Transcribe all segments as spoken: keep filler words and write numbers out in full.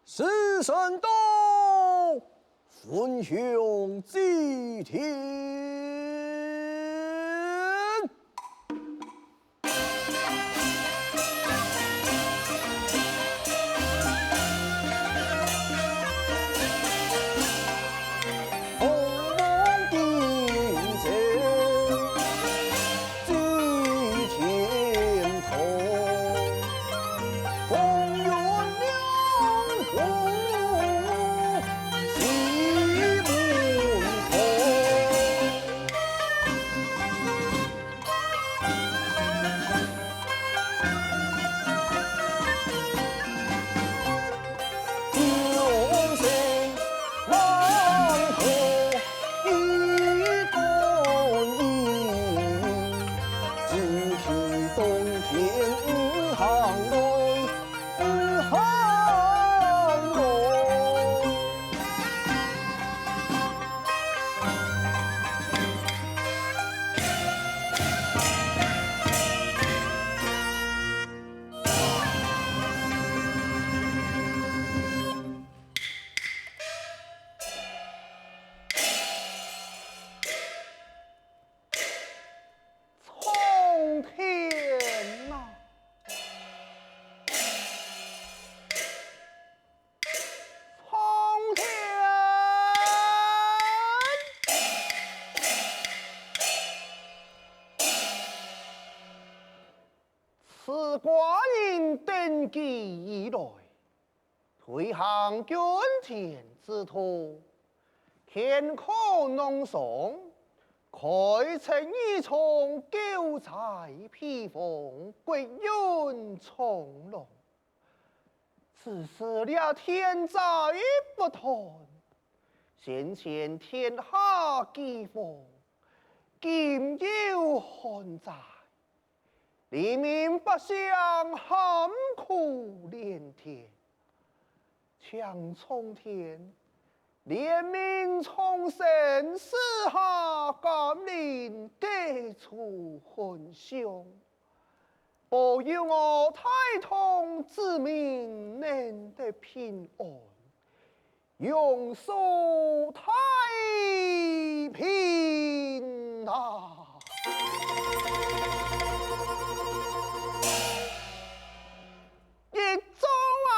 时辰到，焚香祭天。苍天啊！苍天！自寡人登基以來， 推行均田制度，乾坤農桑，開墾漁場，救災避荒，國運昌隆。只是這天災不斷，先前天下饑荒，今又旱災。 黎民百姓喊苦連天，請蒼天憐憫蒼生，賜下甘霖，解除旱象，保佑我大唐子民能得平安， 永續太平啊！一盅啊，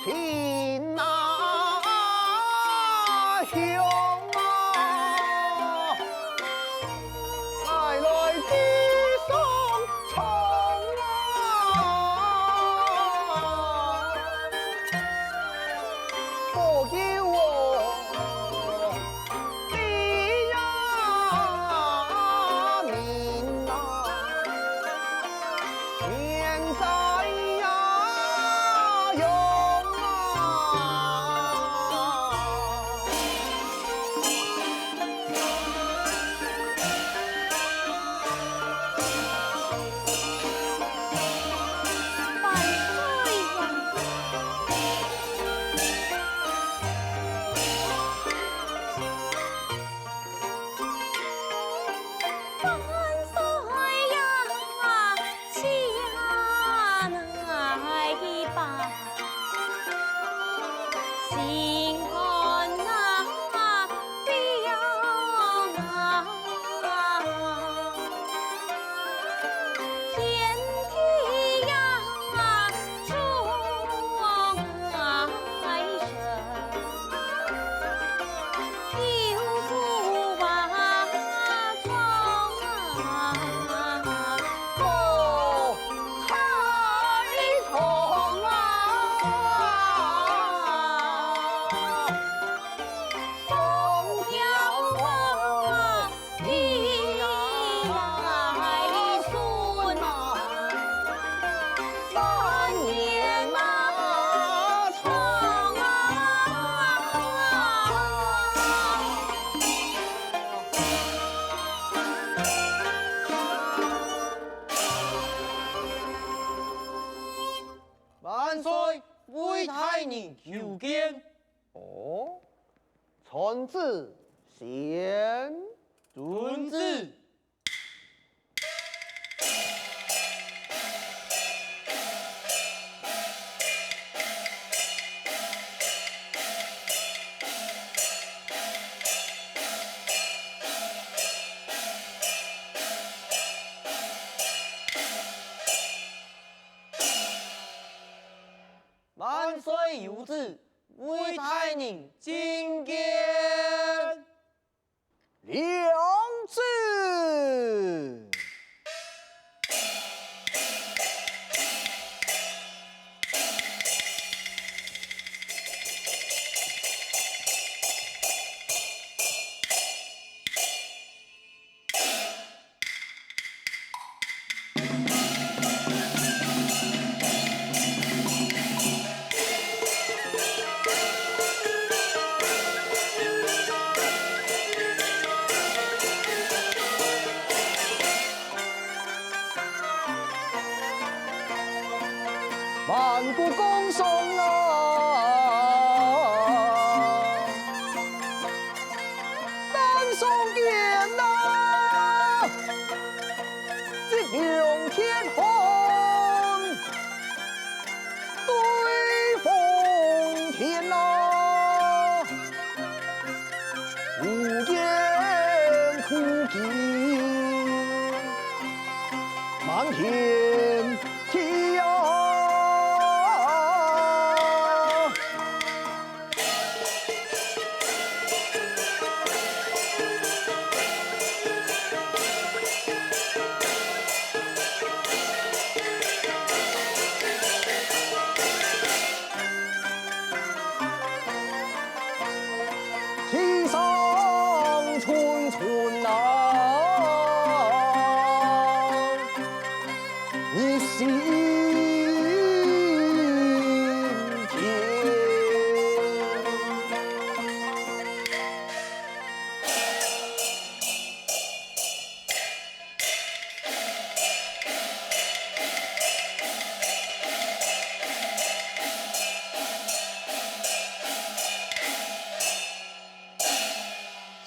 親啊，香啊， 带来几声唱啊，保佑我的呀民啊，免灾呀殃啊。 万岁呀！万岁呀！ 请来吧。心肝啊，表啊，天地呀，中啊，神。 万岁，为大人求见。哦，传旨先。遵旨。歲有子，為大人進見。領旨。万古江上啊，难相见啊，一两天寒，对风天啊。 无言苦尽满天地啊。 世上春春啊，一心田。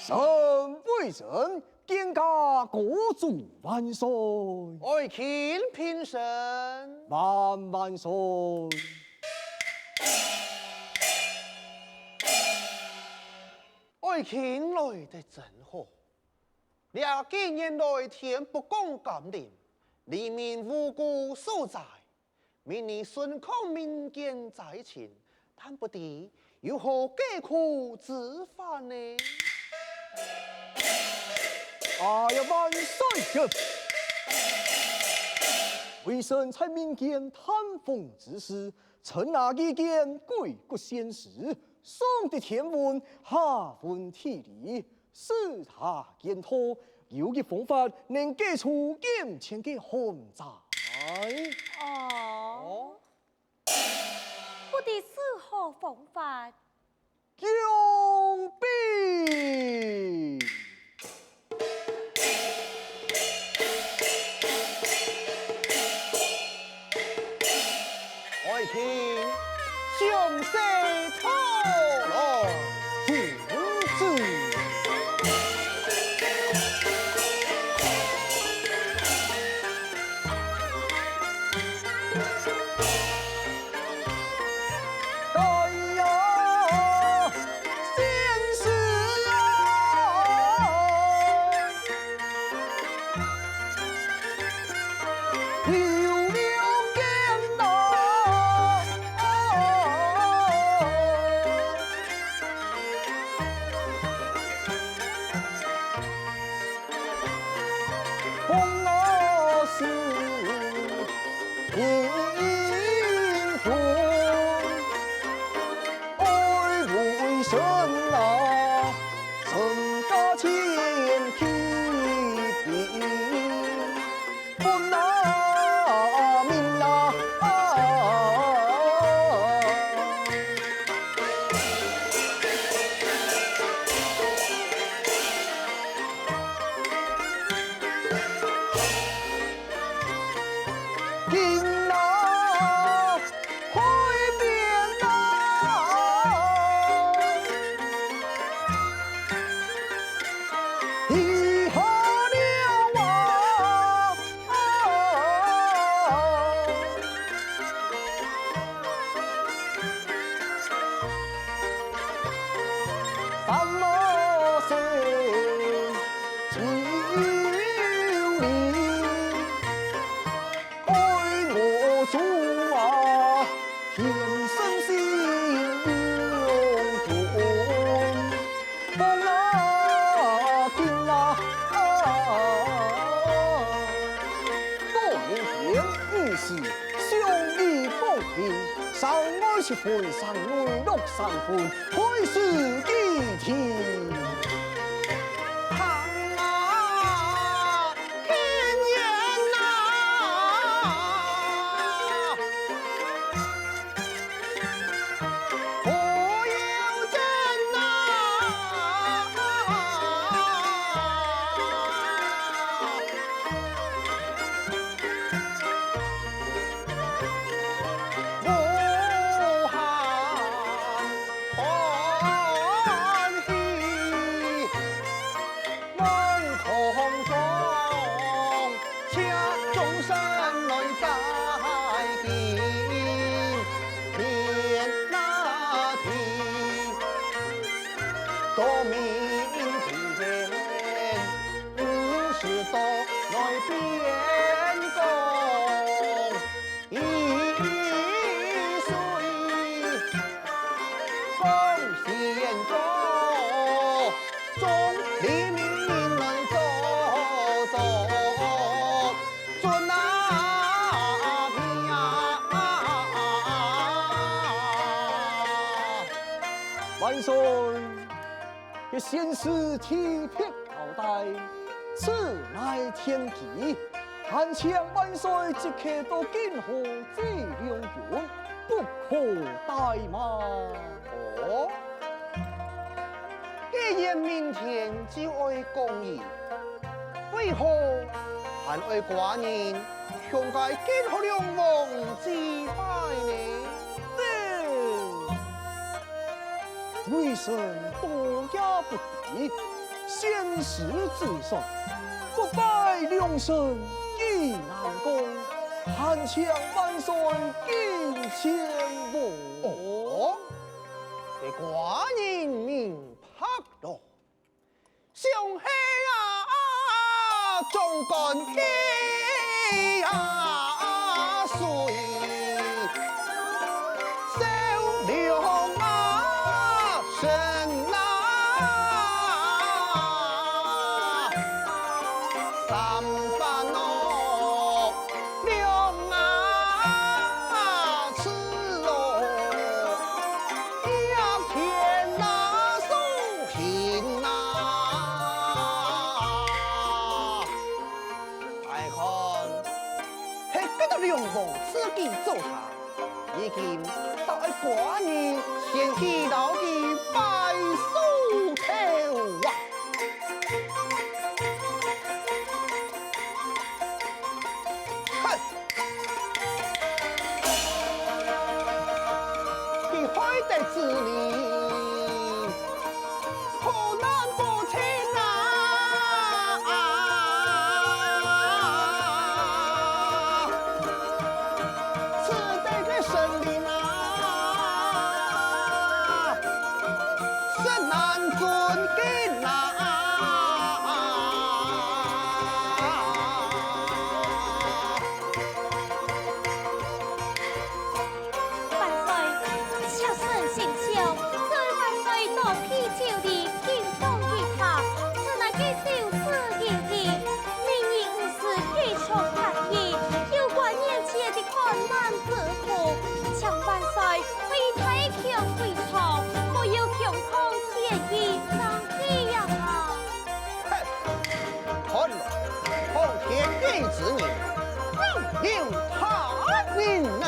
臣为臣，见驾，高祖万岁！爱卿平身。万万岁！爱卿来得正好。 这几年来，天不降甘霖，黎民无故受灾，民意甚广民间灾情，但不知有何解苦之法呢？哎呀，万岁呀！微臣在民间探访之时，曾拿一件鬼骨仙石，上得天文，下问地理， 四大件套，有一方法能解除眼前个寒灾。哦，不知是何方法？降冰！ 爱卿，详细透露。遵旨。哎呀，仙师啊！ 流连天堂。风啊是英雄，爱为臣啊，身家千金。 分啊命啊！今啊，海边啊！城外七分，城內六三分，開始祭天。行啊，天元啊！ 不由真啊！武漢歡喜 望空中，且眾神來祭敬，天啊地，多明天，五十多來變工。 一水放仙歌，眾黎民來做作，尊啊！万岁！ 佢先賜鐵匹交帶，此乃天機，還請萬歲即刻到涇河祭良君，不可怠慢。哦，既然明天就愛降雨，為何還愛寡人向該涇河龍王祭拜呢？ 為臣多也不知，先師之說，不拜良辰已難過，還請萬歲敬千萬。哦，這寡人明白咯。 上係啊，總管佢啊，水少量啊，神啊，三番哦。 量啊，次哦，一天哪，數行哪。哎看，係該个龍王自己做主，已經到愛寡人前去摎佢拜壽頭啊！ 哼！佢害得子民苦難不稱啊！此地个神靈啊， 實難尊敬啊！萬歲，妾身姓蕭，遵萬歲到醅州地金榜題名，此乃該首次見禮。 明日午時繼續發起，有關年節的困難之苦，請萬歲為大家開倉，不要窮囥天意生計呀！哼！看來，囥天意之人，另有他人啊！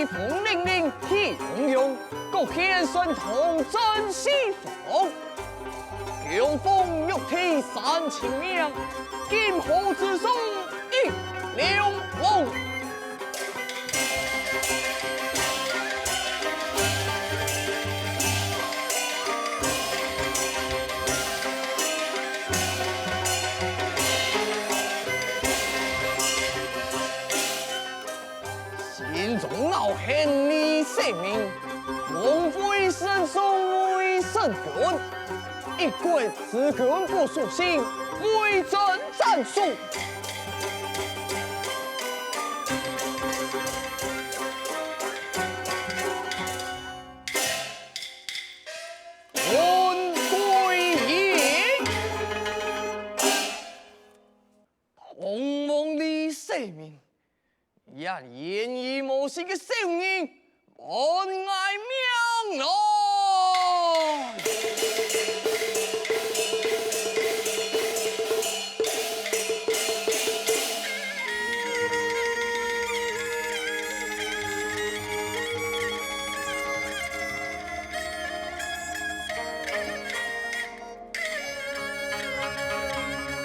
風凜凜，地動動，各縣宣統戰四方。強風玉帝三千名，金河之中一龍王。 心中惱恨李世民，光輝神宗為神君，一國之君不守信，違章斬首。文歸一，狂妄李世民， 這年幼無知个小人，還𠊎命來！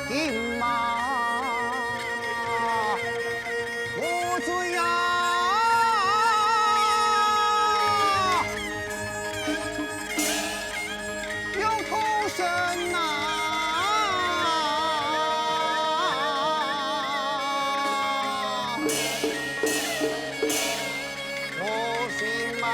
今嘛無罪啊！有土生啊！無心啊！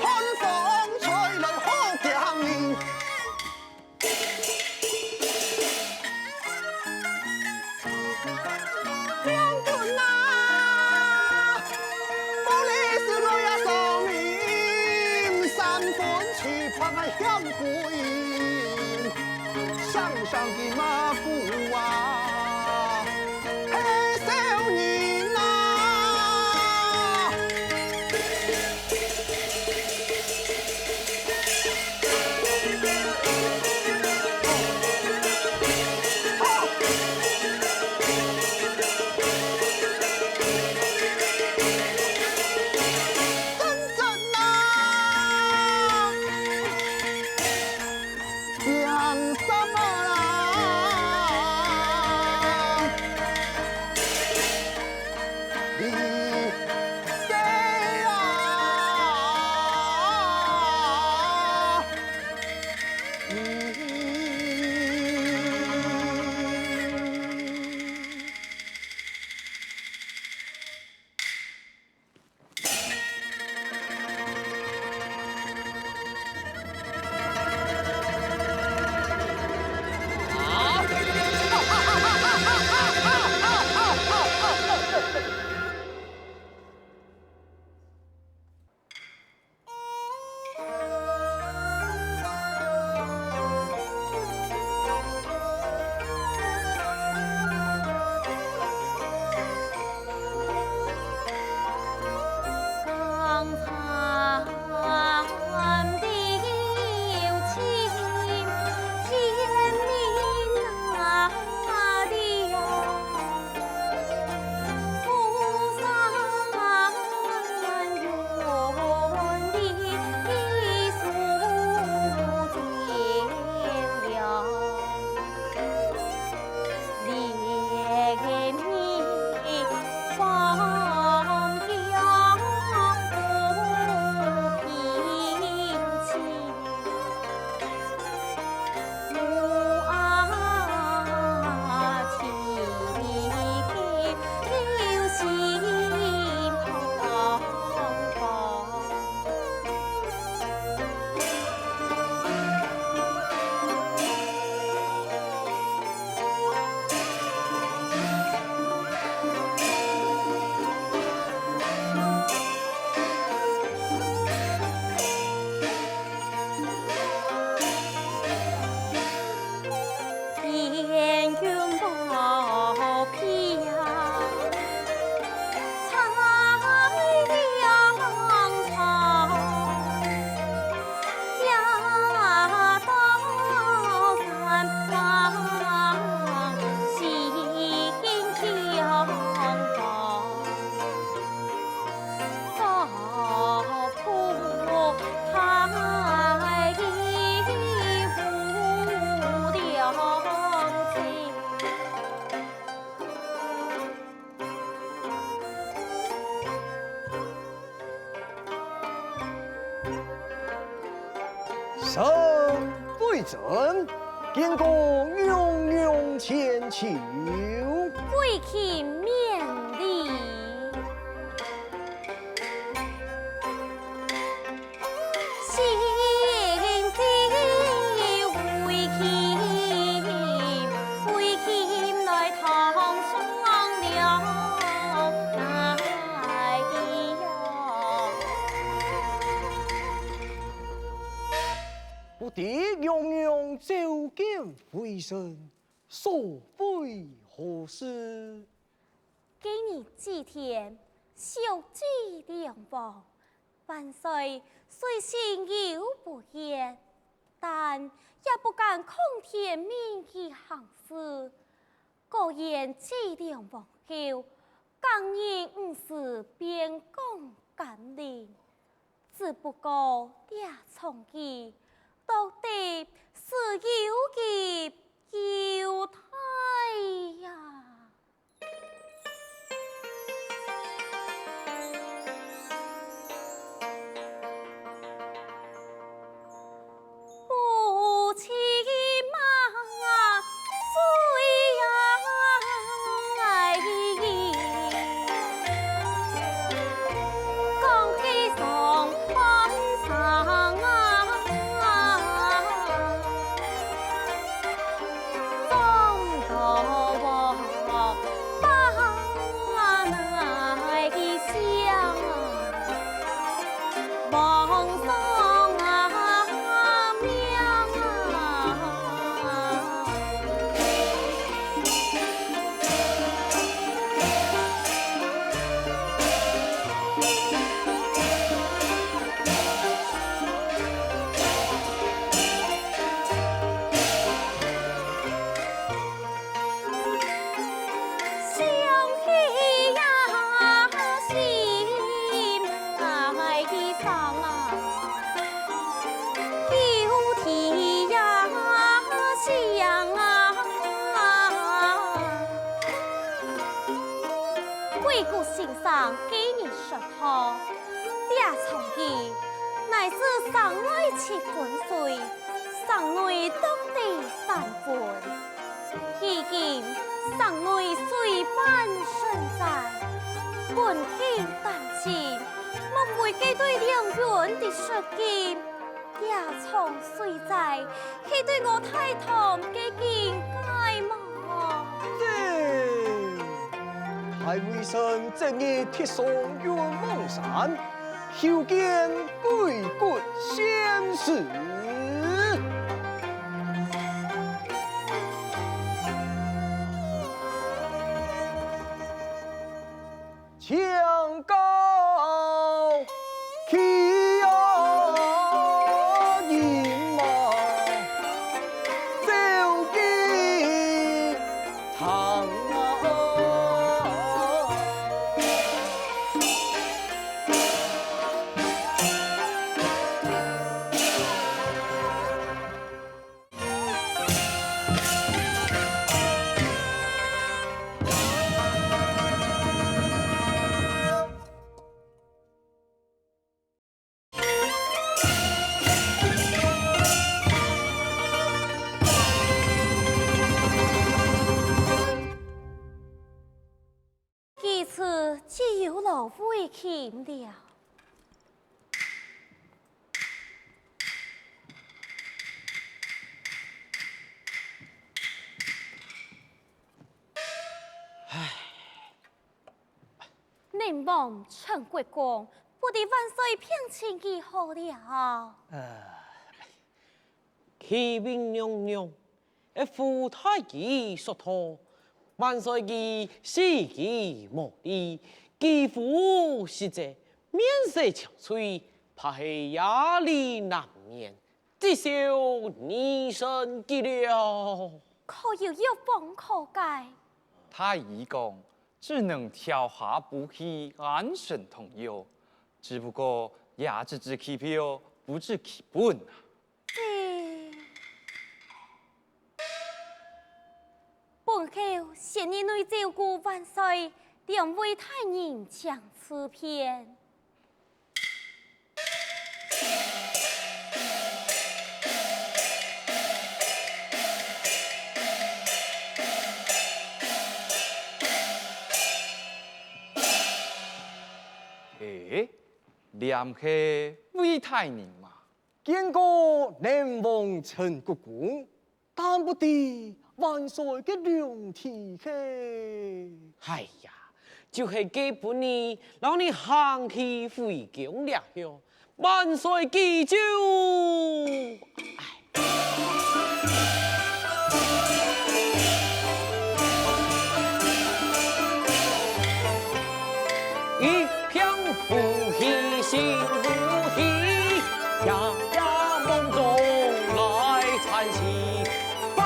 寒風吹來好驚人。 將軍啊，無理事來啊，送命，三分七拍啊，嫌貴，生生个馬步啊，係小人啊！臣，见过娘娘千秋。贵卿免礼。新进贵卿，贵卿来堂上了。哎呀！ 不知娘娘召见微臣，所为何事？今日祭天，烧祭梁王，万岁虽心有不愿，但也不敢空天命佢行事。果然祭梁王後，隔日午時便降甘霖。 只不過這場祭，到底是有吉有歹呀。 贵谷先生今日說道，這場祭乃是城內七分水，城內獨得三分。如今城內水患甚災，軍警擔心，莫非該對梁軍的失敬， 這場水災，係對我大唐个警戒無？大微臣即日特上雲霧山，求見貴國先師。 請教其他人馬，走幾趟啊？其次只有老父亲了。 寧王陳國公，不知萬歲病情如何了？啟稟娘娘， 係傅太醫說道，萬歲佢四肢無力，幾乎失責，面色憔悴，怕係夜裡難眠，至少二三日了。可有藥方可解？太醫講，只能調下補氣安神湯藥，只不過也只知其表，不知其本啊。 這，本侯先日內照顧萬歲兩位大人正自便。這毋係魏大人嗎？見過靈王陳國公，但不知萬歲个龍體係。哎呀，就係該分你摎你行去回宮了後，萬歲記住。一片歡喜心歡喜，夜夜夢中來參喜，發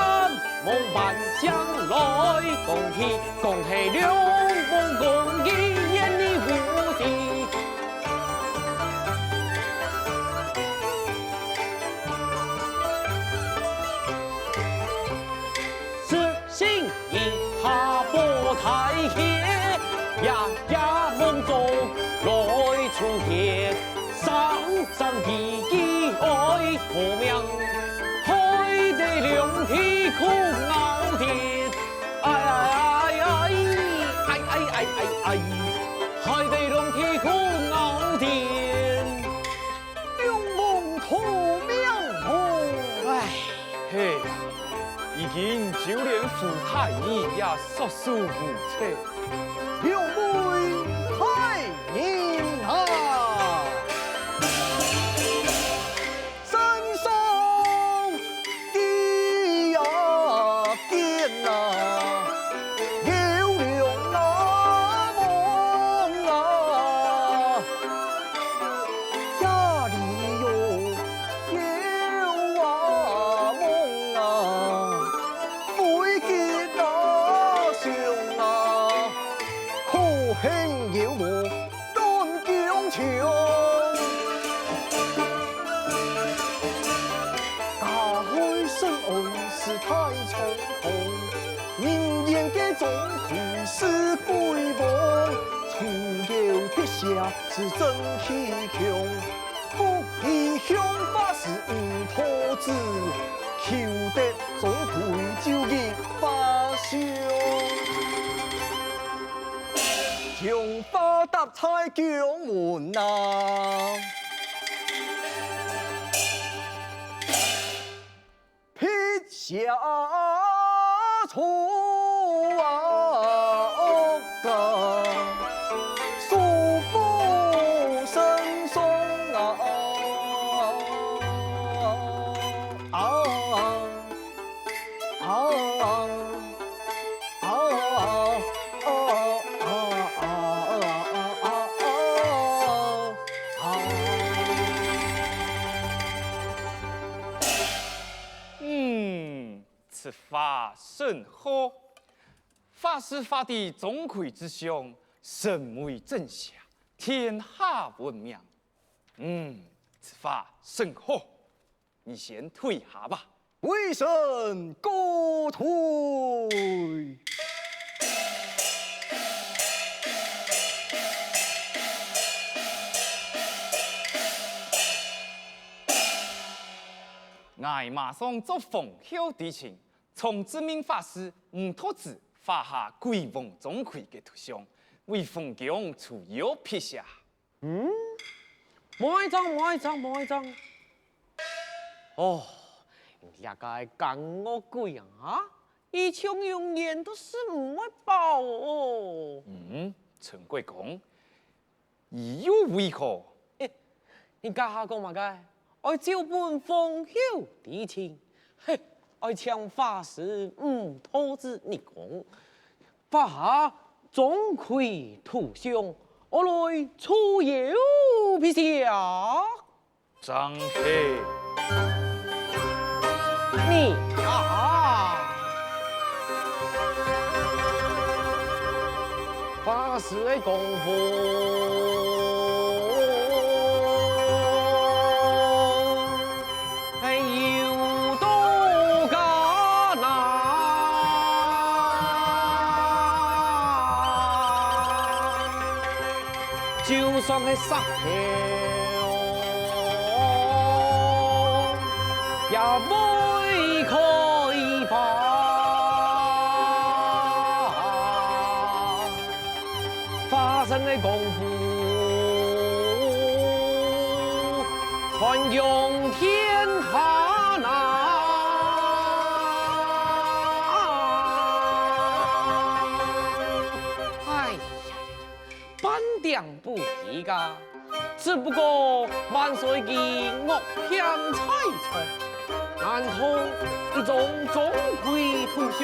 夢還想來恭喜，恭喜龍王恭喜，願你福氣。 自信一下報大喜，夜夜夢中來出現，生生世世愛好命，害得龍體苦咬天。哎哎哎哎，哎哎哎哎哎，害得龍體苦咬天。 龍王逃命哦！唉，嘿，如今就連傅太醫也束手無策。兩位大人啊！山上 雞呀見啊，牛龍啊，夢啊，夜裡喲，牛啊，夢啊，飛雞啊，熊啊，可恨牛無 亂弓長。家海深岸是大長江，人煙个總歸是鬼王，除了辟邪是真氣強。不以香花樹毋托枝，求得總歸就一花香。 將花搭在宮門啊，辟邪除惡啊，舒服身心啊。啊。 啊啊啊啊啊啊啊啊啊啊！嗯，此花甚好，花是花在鍾馗之上，神威震下，天下聞名。嗯，此花甚好。 你先退下吧。微臣告退。𠊎馬上做皇后提親，從此命花氏毋托枝，花下鬼王鍾馗个圖像，為封疆除妖辟邪。 嗯？無愛裝，無愛裝，無愛裝。哦，這个奸惡鬼啊，一向永遠都食毋會飽哦。嗯，陳國公，你又為何？欸，你這下講麼个？ 愛照本皇后提親，嘿，愛請花氏毋托枝入宮，花下鍾馗圖像，愛來除妖辟邪。正係。你啊！ 花氏个功夫，還有多艱難，就算係石頭，也毋會開花。 花生个功夫，傳揚天下哪。哎呀，半點不離家，只不過萬歲佢惡嫌猜錯，難道一張鍾馗圖像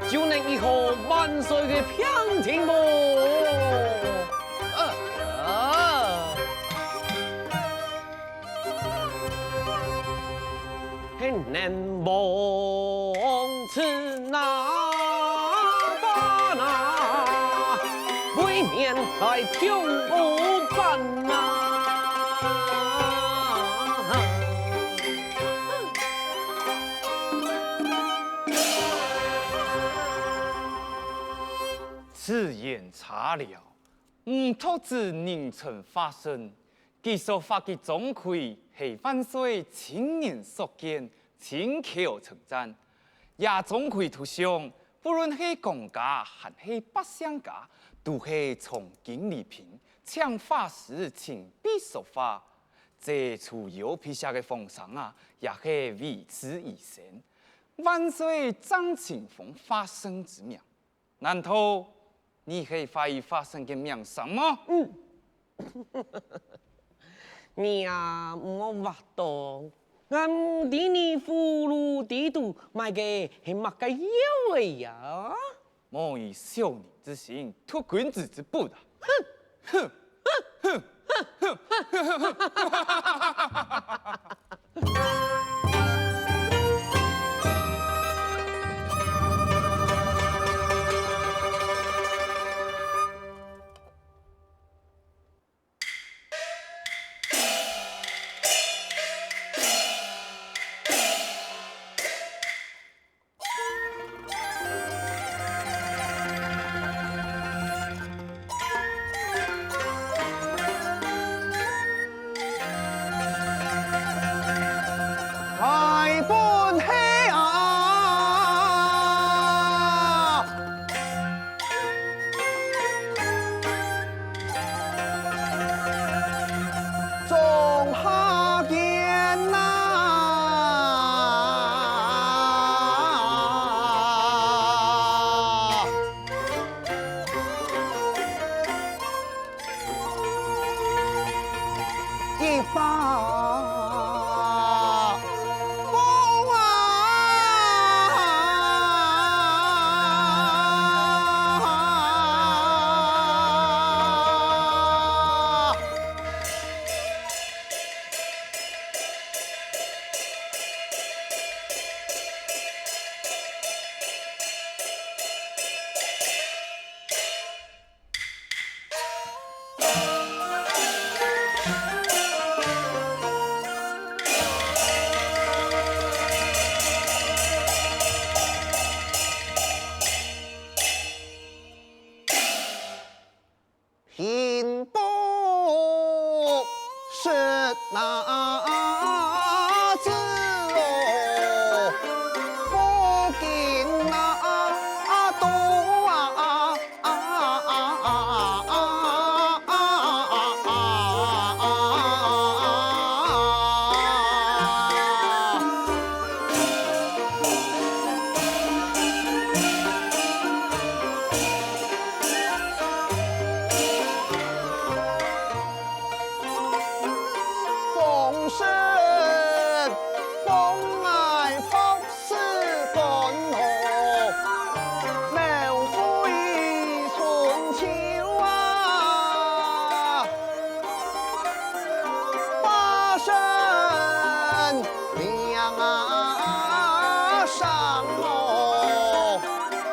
就能醫好萬歲个病情無？呃，呃。還能望此哪般哪，未免太恐怖般哪。 此言差了，毋獨止人稱發生，佢所發个鍾馗係萬歲親眼所見，親口稱讚。這鍾馗圖像，不論係公家還係百姓家，都係從經禮品，請畫師親筆所畫。這齣腰皮蛇个方生啊，也係為此而生。萬歲正清風發生之名。 難道你係懷疑發生个名聲無？嗯。你啊，毋好挖洞。𠊎毋知你葫蘆底肚埋个係麼个藥仔呀？莫以小人之心，度君子之腹啊！哼！哼！哼！哼！哼！ 來分係啊！中下見哪！ 一把火啊！平步直拿子哦，不经拿刀啊！ 风声风来风 似干河，描绘春秋啊。八声凉啊，山河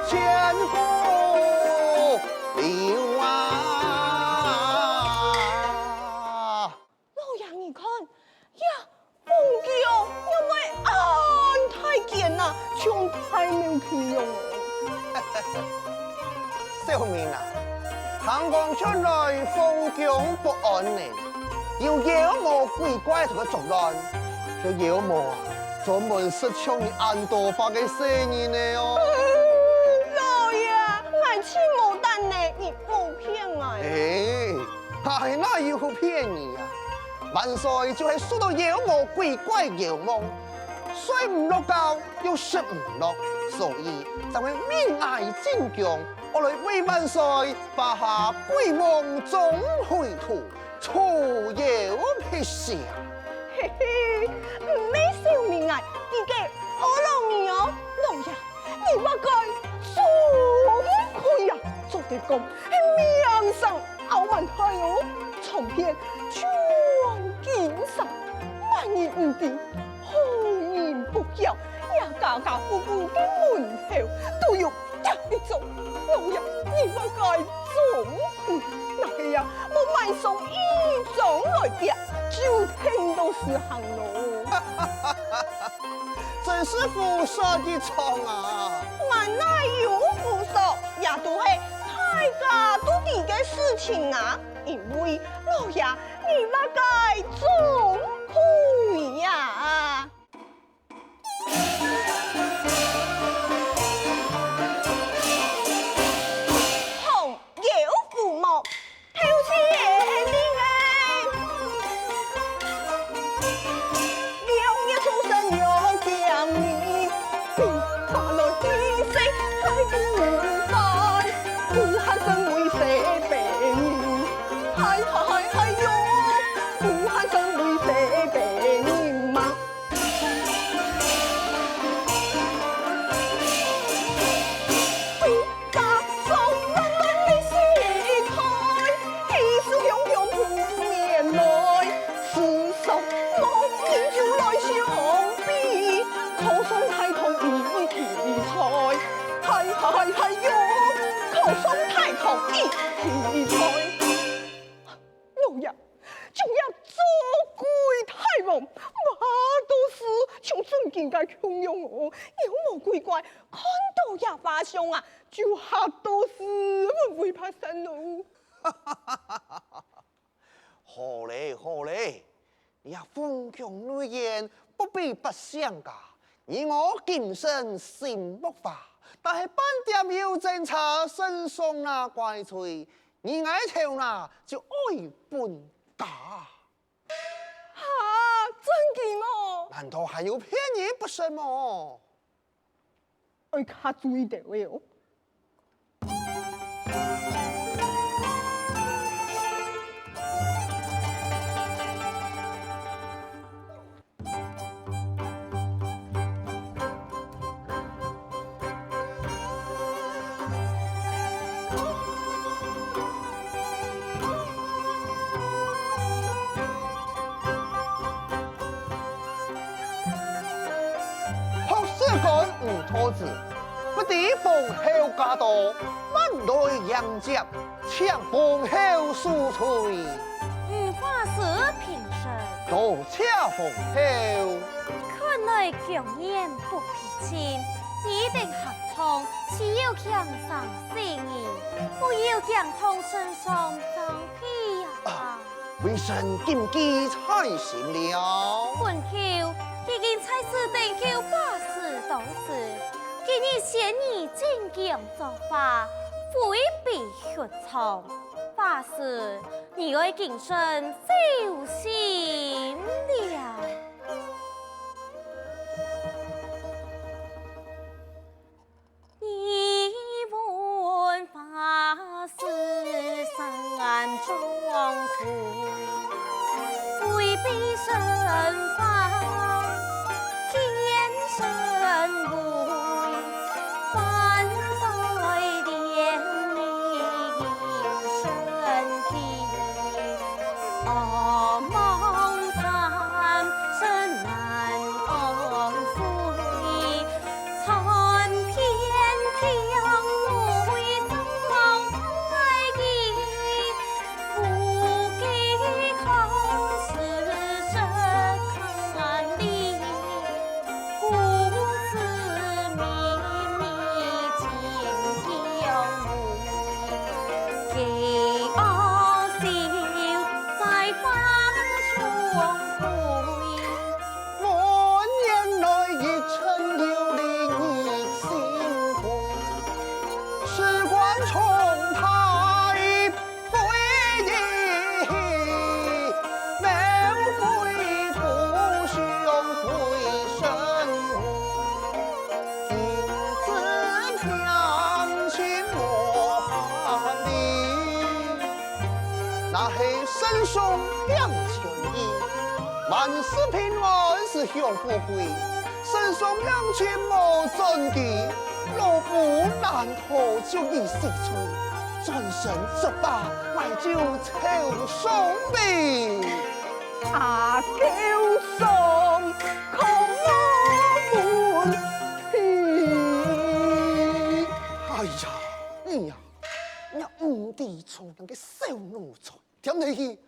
千古流啊。 老爷，你看，呀，凤狗仰會恁大件啊，像大貓企樣哦。小明啊，聽講近來鳳宮不安呢，有妖魔鬼怪同佢作亂，該妖魔啊，專門食像你恁多發个細人仔哦。老爺，𠊎盡無膽呢，你莫騙𠊎。哎， 哎，哪有騙你啊？萬歲就係受到妖魔鬼怪妖魔，睡毋落覺又食毋落，所以正會面哀進宮，愛來為萬歲發下鬼夢鍾馗圖，除妖辟邪。嘿嘿，毋係笑面哀，佢个阿郎你哦，老爺， 你麼个鍾馗啊，做得講係名聲傲慢大哦，長篇全京城，萬人毋知，好人不曉，也家家戶戶个門口都有貼一張。老爺，你麼个鍾馗，若係啊，無買上一張來貼，就聽到時行咯。 真係胡說一場啊！麼哪有胡說，這都係大家都知个事情啊！因為老爺你麼个鍾馗呀！紅油烏毛， 頭前的人，兩日出生兩驚你，不怕來去世大不快，不喊聲為細病人，哎嗨嗨嗨喲，不喊聲為細病人嘛。 家中亂亂你世代，喜事雄雄不免來，世上無人就來相比，可算大唐一奇才，嗨嗨嗨喲，可算大唐一奇才。老爺， 像這做鬼大王，麼个都係像準經个共樣哦，妖魔鬼怪看到這畫像啊，就嚇到死魂飛魄散咯。好咧，好咧，你啊，封疆內院不比八相家，你我今生心莫花，但係半點有爭差，身上拿怪罪， 你𠊎頭那就愛分家。哈，真个哦？難道還有別人不成麼？愛較注意兜仔哦。 學士官吳道子，不知封侯加多，萬代迎接， 請封侯恕罪。吳畫師平身。多謝封侯。看來姜彥不平靜，一定行動需要輕聲細語，不要驚動聖上生氣啊。啊，微臣謹記在心了。本侯已經在此等候畫師多時，今日先以真經作畫，回避 血沖。畫師，你愛謹慎小心了。你問畫師山中虎，回避身法，見身危。 萬歲憐憫身體，惡夢慘，身難安睡。參天降雷，遭大疫， 不計康師，食糠粄。上兩千一，萬事平安是享富貴，身上兩千無轉機，老虎難逃就已死罪，轉身十八，來就超上命。阿狗上，看我們去。哎呀，你呀，你毋知從前个小奴才。 添你去，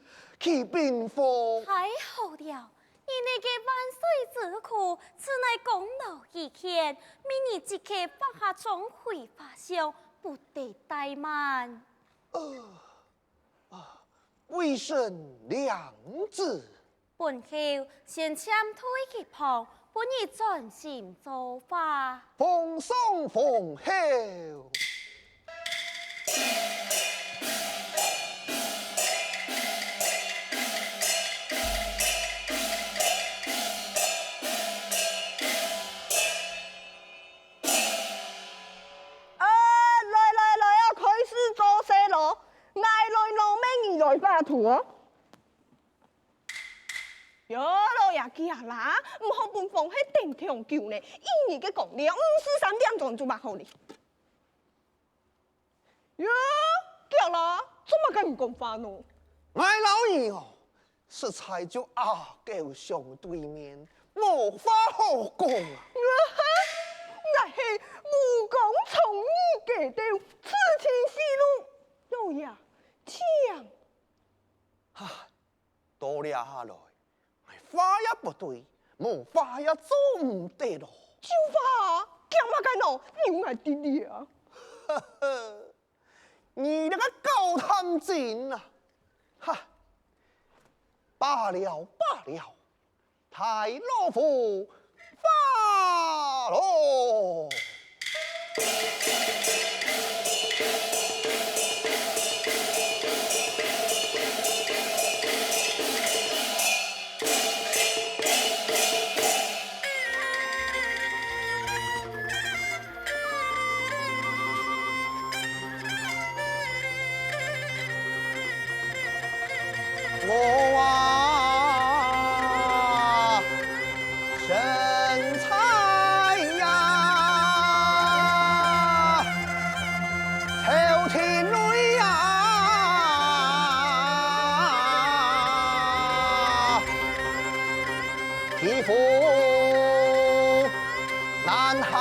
去冰封。太好了！你那个萬歲之苦，自乃功勞一件，明日即刻發下張回話信，不得怠慢。呃，啊，微臣領旨。本侯先遣退一旁，分你專心作畫。奉上，奉候。 哎，來來來啊，開始做事囉！𠊎來挵，你來畫圖哦。喲，老爺家啦，毋好分風氣等忒久呢，一日个工量，毋使三點鐘就畫好哩。 喲，遽啦，做麼个毋講話呢？𠊎摎你哦，實在就阿狗相對面，無話好講啊！𠊎係武功長兒个兜，此地是路，老爺，請。哈， 到這下來，𠊎話也毋對，無話也做毋得囉。就話啊，驚麼个喏？有𠊎在這啊！呵呵，你這个狗貪精啊！哈，罷了罷了，大老虎 發囉！我啊，身在呀，朝廷内呀， 欺负难下。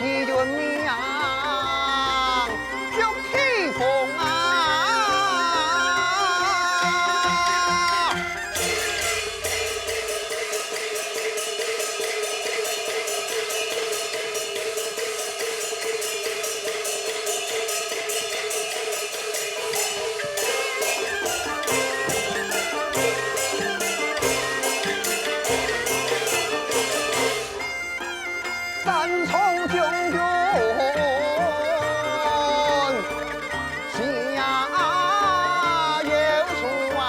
一輪明，祝披風啊！ 山中将军，是呀，有数啊！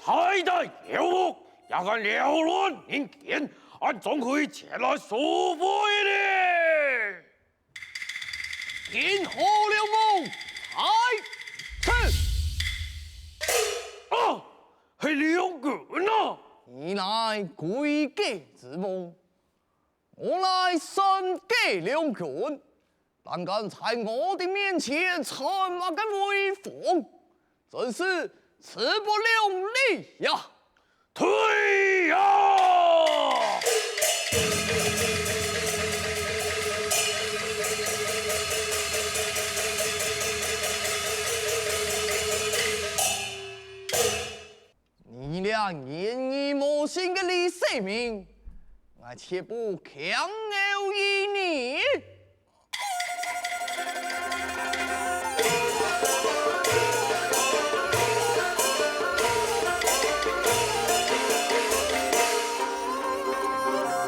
大大有目，也敢擾亂人間，俺總可以前來收回咧。 天下良母在此。啊，係良君啊！你乃貴國之母，我乃山國良君，膽敢在我的面前逞麼个威風，真是勢不兩立呀！ 退啊！你這言而無信个李世民，𠊎絕不強拗於你。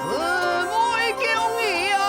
四位公爺啊！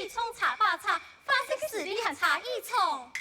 一重差把差，花式个實力還差一重。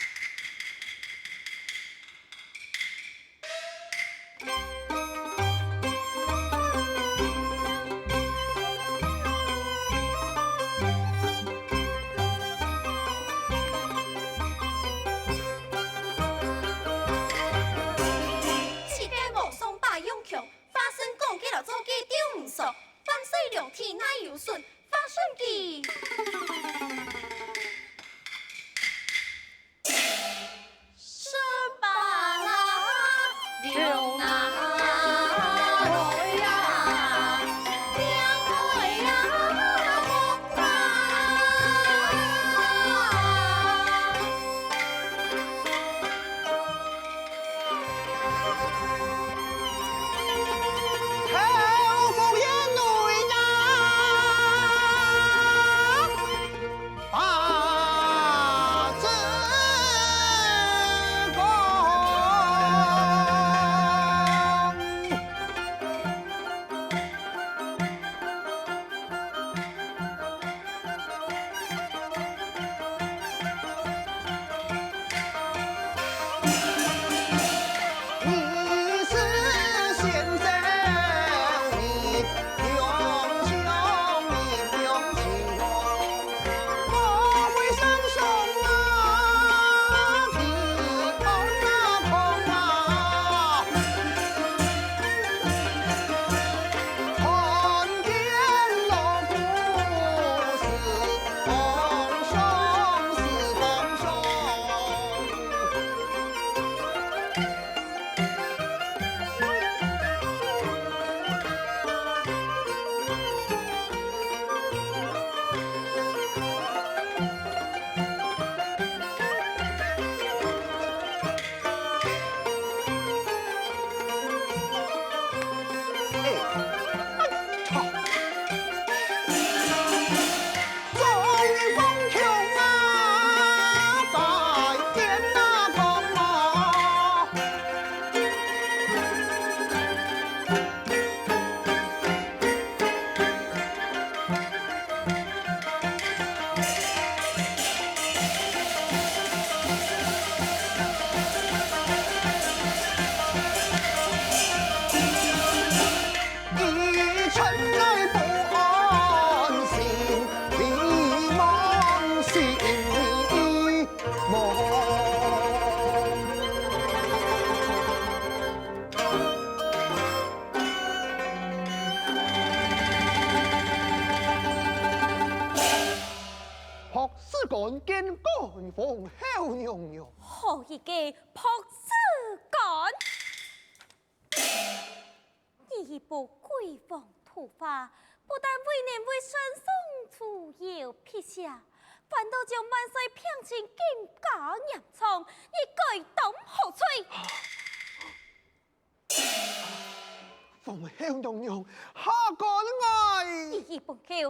博士官見官方后娘娘。好一個博士官！你一幅鬼王圖畫，不但未能為聖上除妖辟邪，反倒將萬歲病情更加嚴重，你該當何罪？ 皇后娘娘，下官𠊎。你已分狗聽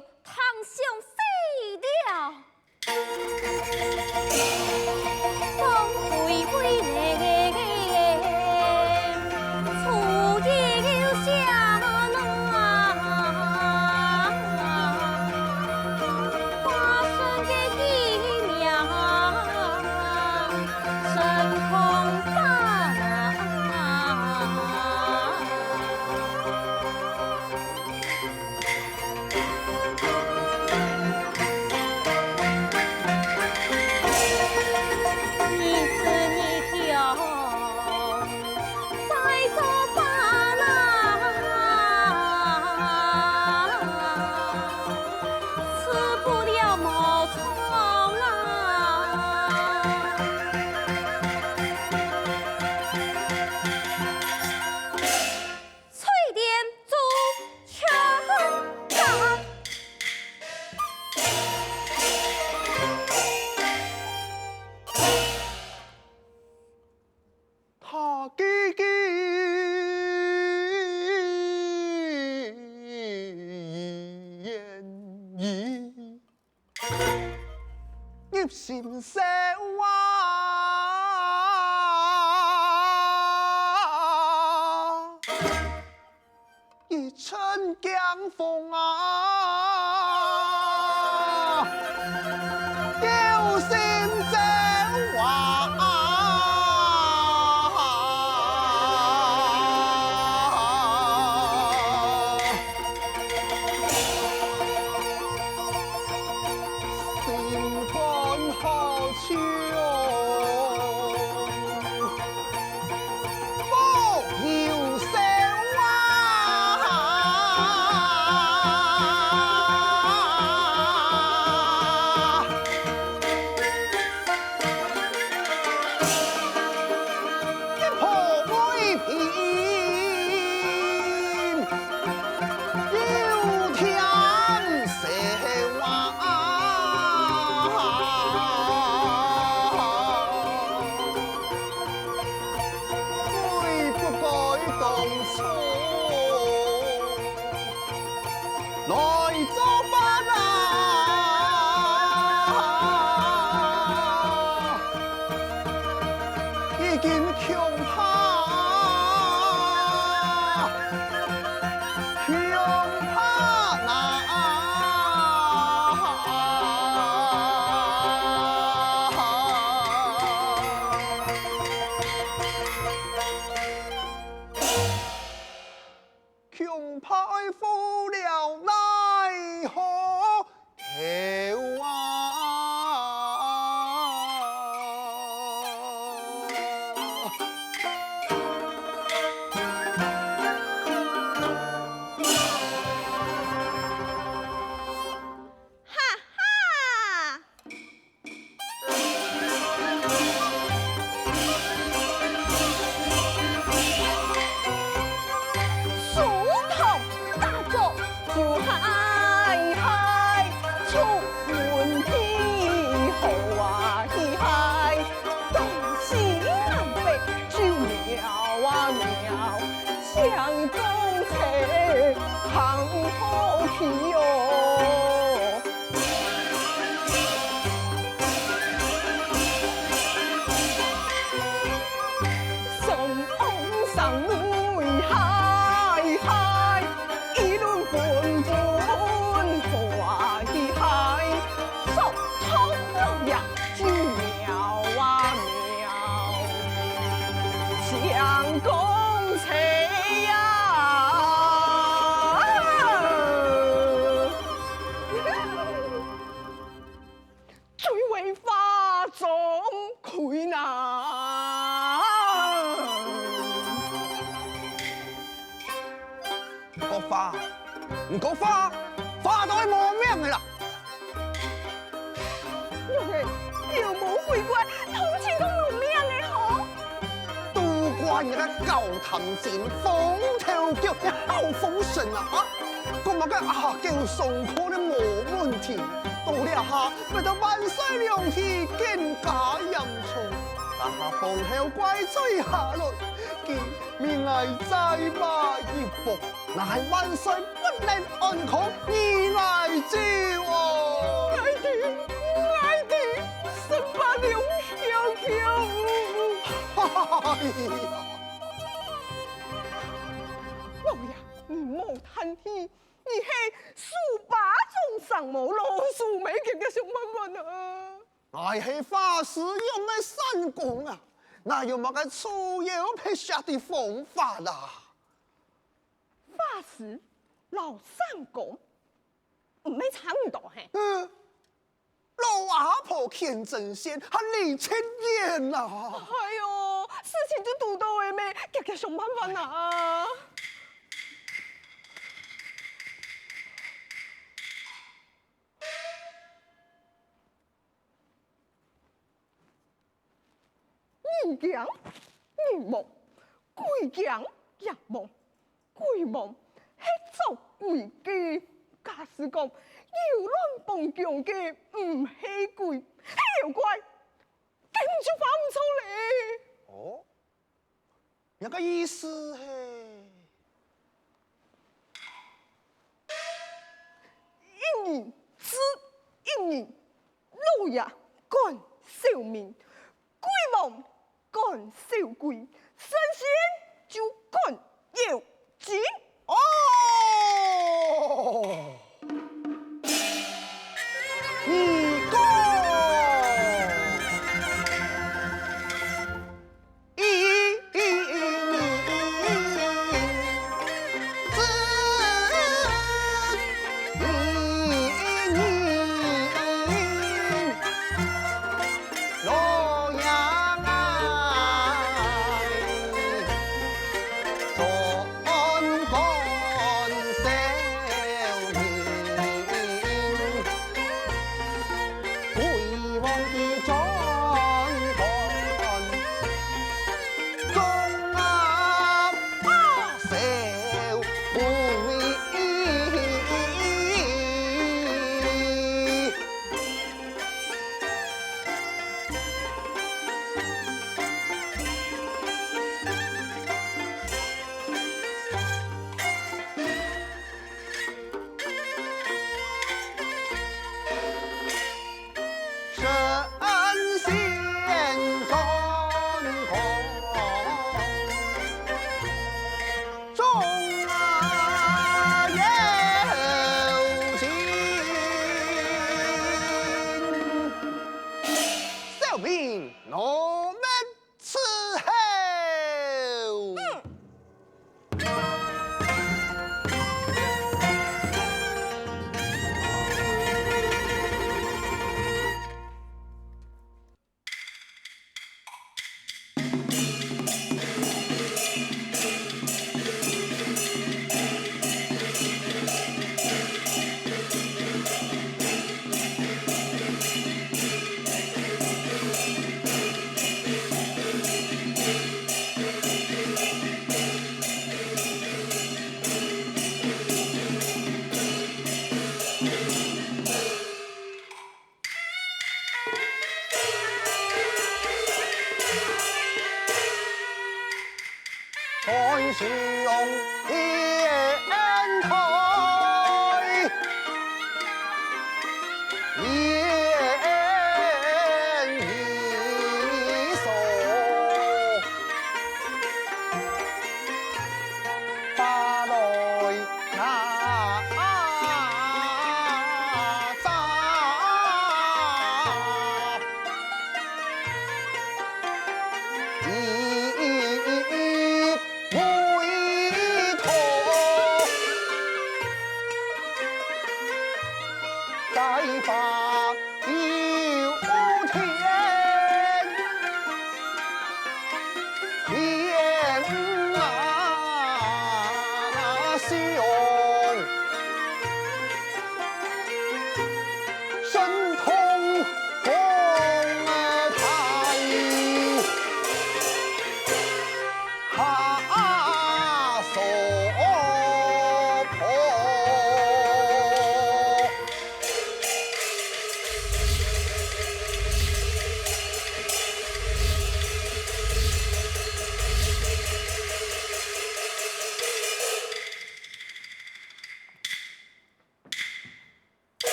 相死了。一陣驚風啊！好酒，莫憂愁啊！一泡未平， 又添愁啊！悔不該當初來作伴啊！ 已經恐怕，恐怕啊！恐怕愛負了奈何 頭啊！哈哈！ 手托打作，就嗨嗨，出門去好啊去嗨，東西南北就瞄啊瞄，相公車行好去喲。 上翁上女嗨嗨，議論紛紛花枝嗨，手托落葉就瞄啊瞄，相公車呀！ 最為花中開啦。你講花，你講花，花都係無名个啦。娘欸，有無鬼怪，通情都無名个吼。 都怪你个高談闊論，風頭腳，你好風神啊！啊，講麼个啊，叫上課都無問題，到這下，為到萬歲兩氣更加嚴重。啊，風頭怪罪下來，佢命𠊎再罵一駁，乃係萬歲 不能安康，你來救哦！𠊎知，𠊎知，十八兩翹翹。哎呀！老爺，你莫嘆氣，你係手把中上毛，老鼠尾結結想辦法啊！𠊎係花枝用个扇公啊，哪有麼个除妖辟邪个方法啦？ 花枝摎扇公，毋係差毋多嘿。嗯，老阿婆牽針線，還離忒遠啊！哎喲，事情就堵到了咩，遽遽想辦法啊！ 人驚人亡，鬼驚鬼亡，鬼亡係捉鬼个。假使講，擾亂邦疆个毋係鬼，係妖怪，該毋就話毋著咧。哦，你个意思係？一人知，一人 老爺管小民，鬼王管小鬼，神仙就管妖精。哦，你講。 一人神仙传空中啊有情。小民，我们伺候。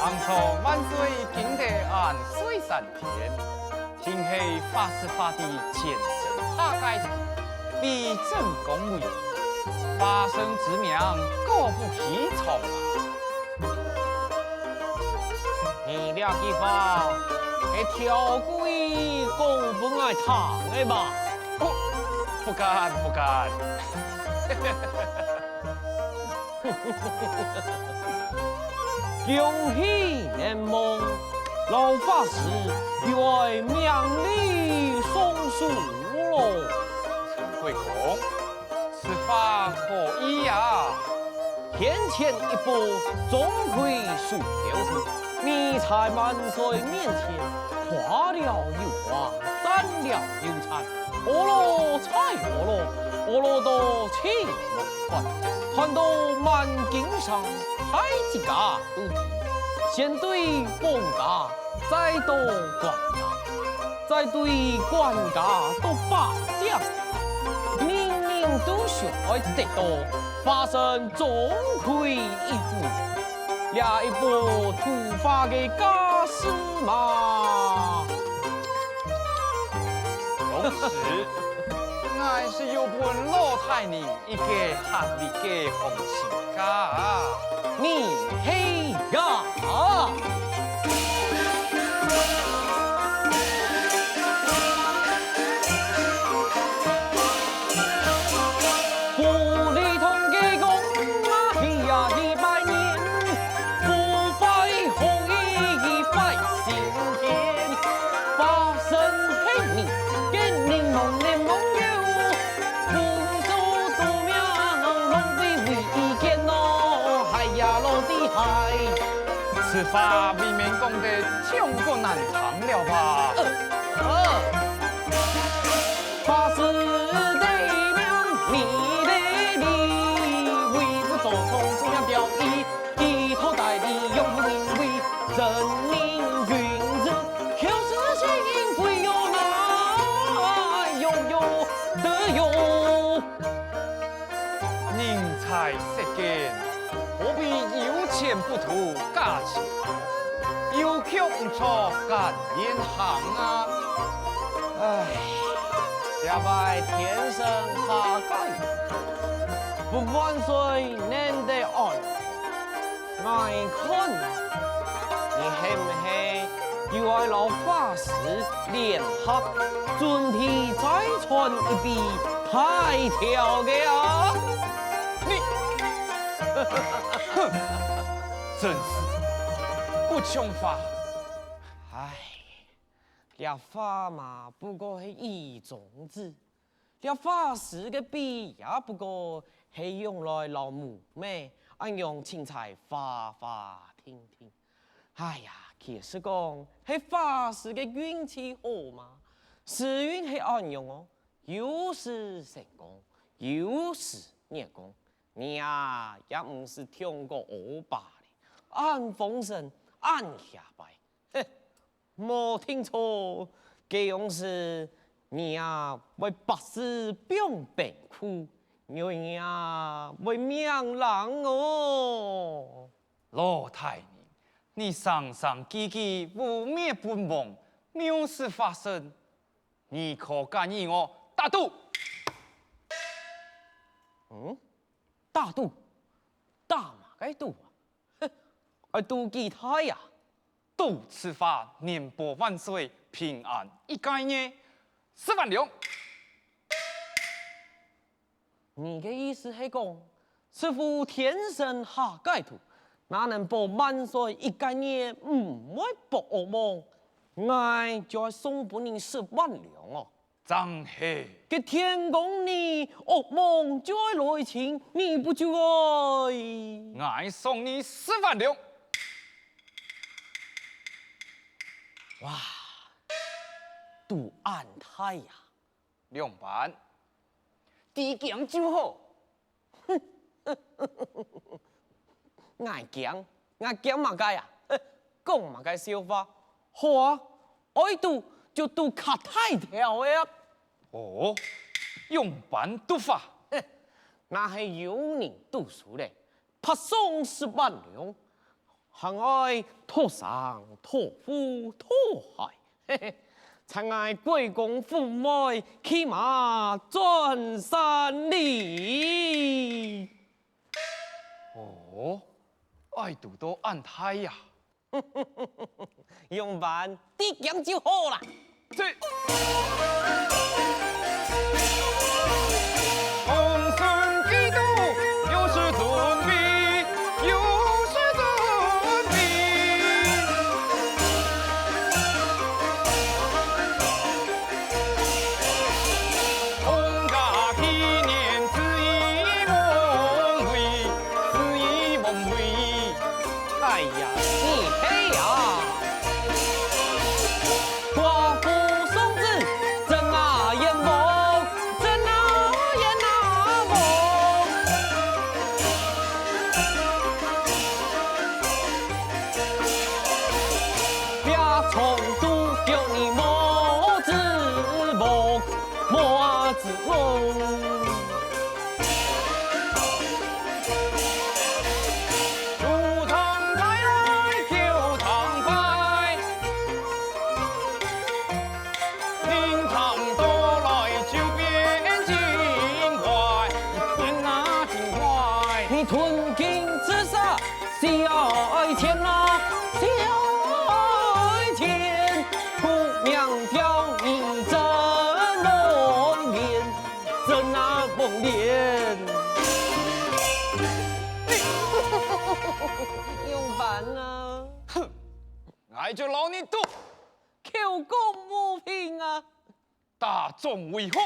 行錯萬歲，驚得恁衰三天。 定係花師花弟前生下界，被朕恭維，花生之名，果不虛傳啊！你這句話，係刁鬼講分𠊎聽个吧？不，不敢，不敢。 恭喜你們，老法師又愛命你上樹咯。陳貴公，此話何意呀？先前一步，鍾馗輸了陣，你在萬歲面前誇了又誇，讚了又讚， 呵咾再呵咾，呵咾到噤無喘，傳到滿京城，大自家都知。先對皇家，再到官家，再對官家到百姓，人人都想愛得到花生鍾馗一副。 這一把土法个架勢嘛。當時，𠊎係有分老大人一個合理个方式啊。你係呀！ 此話未免講得忒過難聽了吧？ 人在世間，何必有錢不圖家錢，有腳毋著，甘願行啊！唉，這擺天生下界，分萬歲認得恁 𠊎看，你係毋係又愛摎花師聯合，準備再創一筆大條个啊？你，哼，真是不像話。唉，這話嘛不過係意中之。 這花師个筆也不過係用來摎木尾恁樣清採花花定定。哎呀，其實講係花師个運氣好嘛，時運係恁樣哦，有時成功，有時滅功。你啊，也毋使暢過阿爸咧，恁豐盛，恁氣派。嘿， 無定著，該央時你啊會百事放冰庫，你啊會命冷哦。老大人，你聲聲句句污衊本王，藐視花生，你可敢與我打賭？嗯？打賭？打麼个賭啊？哼！愛賭幾大啊？賭此番能保萬歲平安一個月，十萬兩。你个意思係講，師傅天生下界圖，哪能保萬歲一個月毋會發惡夢？𠊎就愛送分你十萬兩哦。 正係。該天公你惡夢就愛來尋，你不就愛？𠊎送你十萬兩。哇，賭恁大呀！兩萬，知驚就好。 𠊎驚，𠊎驚麼个啊？講麼个笑話？好啊，愛賭就賭較大條个啊！哦，仰般賭法？若係有人賭輸咧，罰送十萬兩，還愛討衫、討褲、討鞋。 嘿嘿，在𠊎鬼公府門，騎馬轉山里。哦，愛賭到恁大呀！仰般，知驚就好啦。這。 哎呀，你係呀！ 仰般啊？哼，𠊎就摎你賭！口講無憑啊！打掌為和！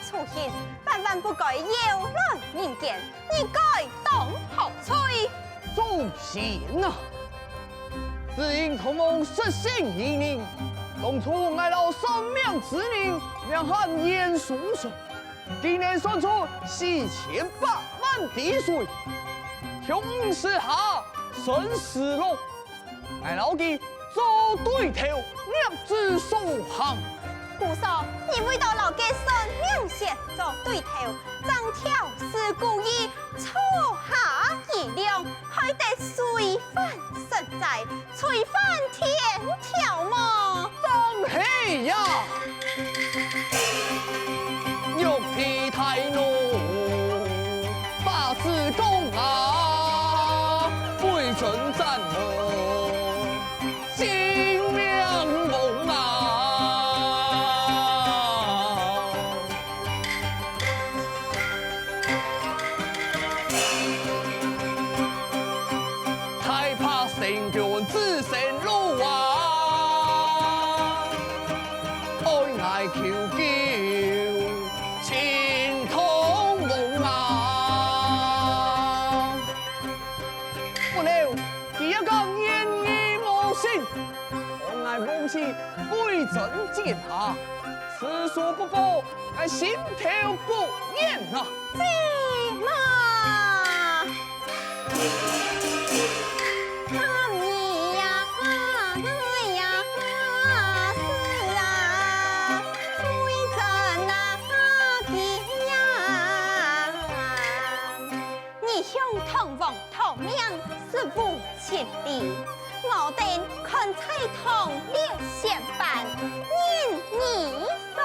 初心，萬萬不該擾亂人間，你該當何罪？眾仙啊！只因唐王失信於人，當初𠊎摎算命之人名喊閻叔叔，竟然算出四千八萬滴水，共五十下生死路。 𠊎摎佢做對頭，逆子所行。故所，你為著摎該算命仙做對頭，正挑事故意，錯下計量，害得水翻身災，吹翻天條無？正係呀！ 玉帝大怒，發紫光啊，歸真斬落，性命亡啊！大怕神君子 生路啊，愛𠊎求救，請唐王啊！不料，佢也敢言語無信，看𠊎王室歸真踐踏，此所不報，𠊎心頭不願啊！ 姐嘛！啊，你呀，哎呀，是啊，歸真啊，佢呀！你向唐王討命，實無 情理，我等看在同列仙班，任你所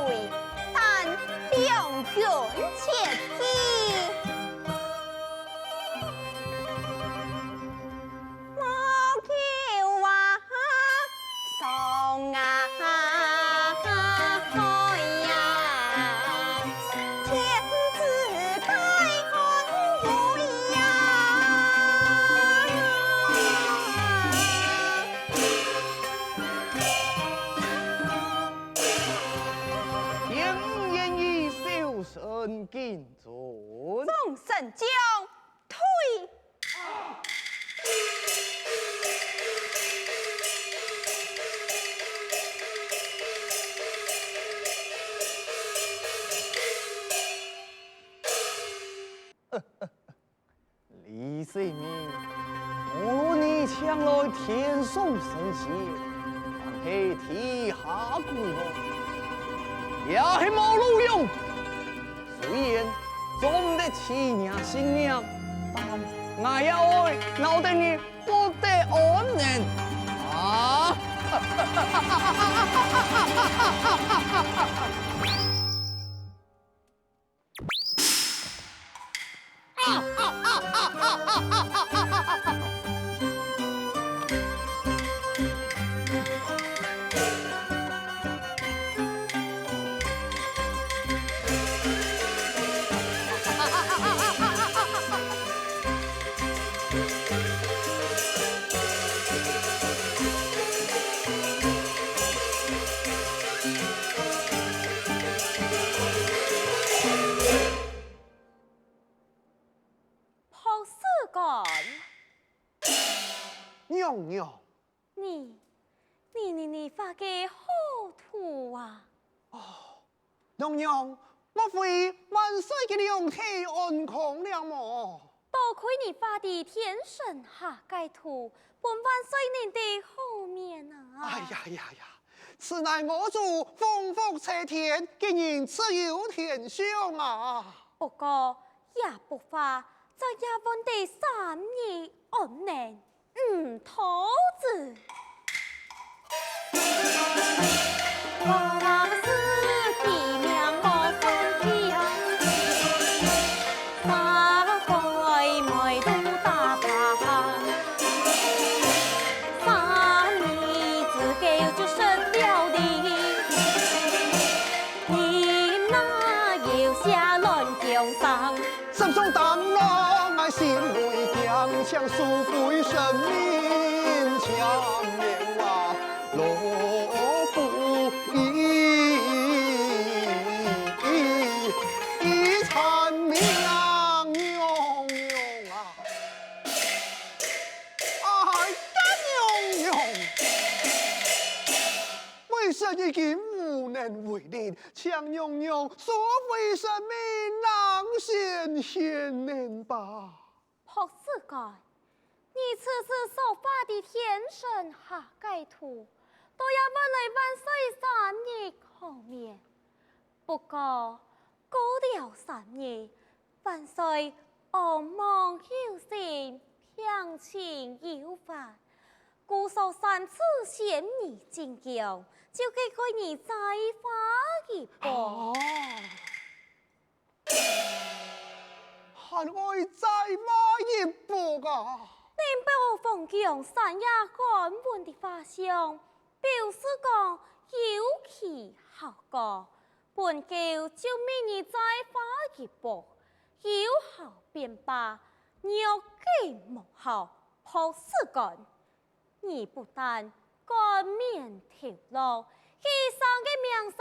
為，但兩軍切記。莫求啊，爽啊，開呀！ 天子開恩惠呀！天言以小生敬尊。众神将，退！ 李世民，無論你請來天上神仙，還係地下鬼王，也係無路用。雖然做毋得取你性命，但𠊎也愛留得你 不得安寧啊！博士官。娘娘。 你，你，你，你畫个好圖啊！哦，娘娘，莫非萬歲个龍體安康了無？多虧你畫个天神下界圖，分萬歲認得好面啊！哎呀呀呀，此乃我主鳳福齊天，今日自有天相啊！不過，這幅畫，再也換得三日安寧。 嗯，桃子。身上擔落，𠊎心為驚，請恕歸神明，請免啊，老夫人。已經無能為力，請娘娘收回神明，讓仙仙能吧。 博士官，你此時所畫的天神下界圖，都也換來萬歲三日康眠。不過，過了三日，萬歲安忘有神，病情有緩，故所三次仙女進宮，就係該日再畫一幅。啊！ 還愛再畫一幅啊！能保皇宮山野安穩的畫像，表示講有其效果。本宮就命你再畫一幅，有效便罷，若係無效，博士官， 你不但冠冕堂皇，一生个名聲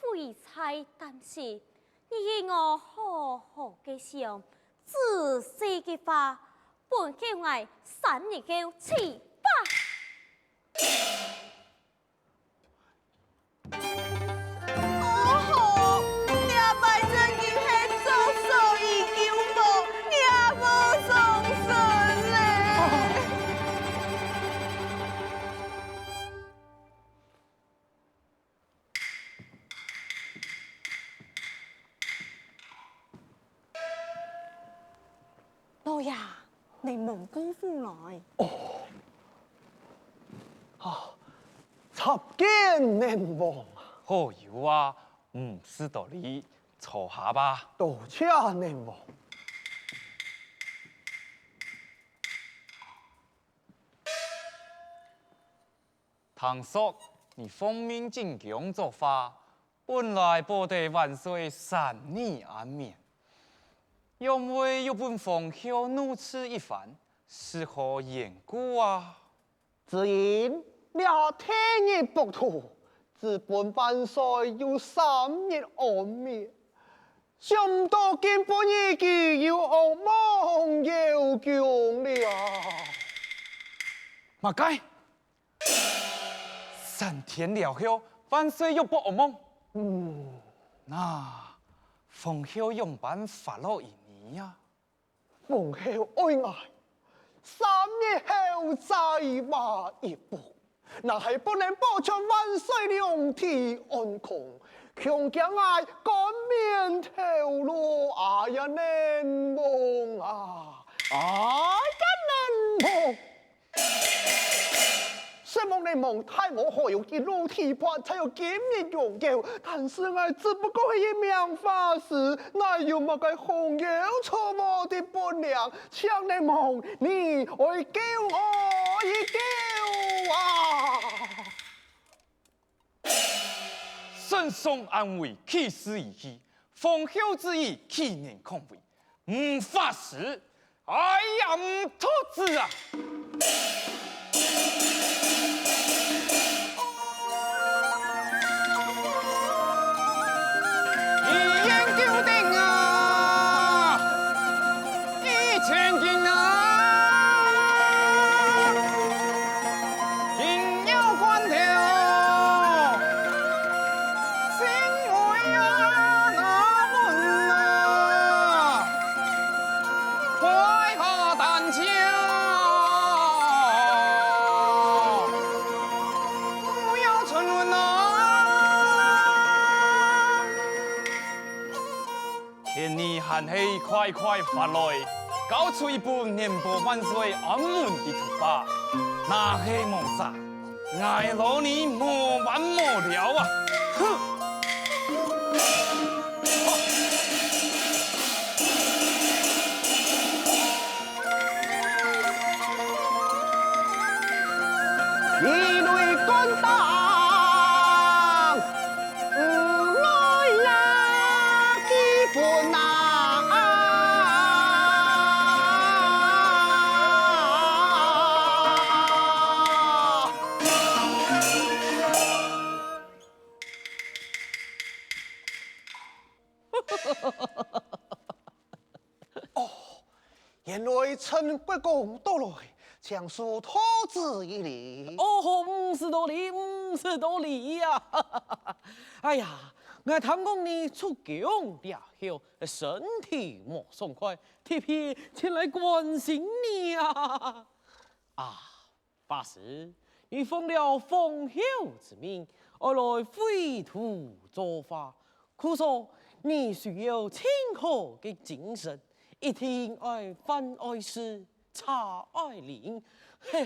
毀在旦夕，你應該好好个想，仔細个畫，本宮𠊎三日後去吧。 哦吼，這擺正經係作死又無，也無上算咧。老爺，檸檬過府來。哦，啊，參見檸檬。好友啊，毋使多禮，坐下吧。多謝檸檬。 聽說你奉命進宮作畫，本來保得萬歲三日安眠，仰會又分皇后怒斥一番，是何緣故啊？只因這第二幅圖，只分萬歲有三日安眠，想毋到今晡日佢又惡夢邀功了。麼个？ 三天了後，萬歲又發惡夢。嗯。那皇后仰般發落一呢呀？皇后愛𠊎，三日後再畫一幅，若係不能保全萬歲龍體安康，恐驚𠊎冠冕堂皇。哎呀，檸檬啊！哎呀，檸檬！ 承蒙檸檬大哥好友一路提拔，才有今日榮耀。但是𠊎只不過係一名畫師，哪有麼个皇后觸摸的本領？請檸檬，你愛救𠊎一救啊！ 聖上安危，豈是如此？皇后之意，豈能抗違？吾畫師，哎呀，吾兔子啊！一言九鼎啊！ 一千斤啊！紧要关头，心为啊，那稳啊，快下担架，不要沉沦啊！ 劝你還係快快發來，交出一本年保萬歲安穩的圖畫。若係無詐，𠊎摎你無完無了啊！哼！ 一類官當，來呀，基本啊！哦，原來陳國公到來，請恕多謝一禮。哦，毋使多禮，毋使多禮呀！哎呀，𠊎聽講你出宮了後，身體無爽快，特別前來關心你啊！啊， 話時，你奉了皇后之命，愛來繪圖作畫，故所你需要盡好个精神，一定愛飯愛食，茶愛啉，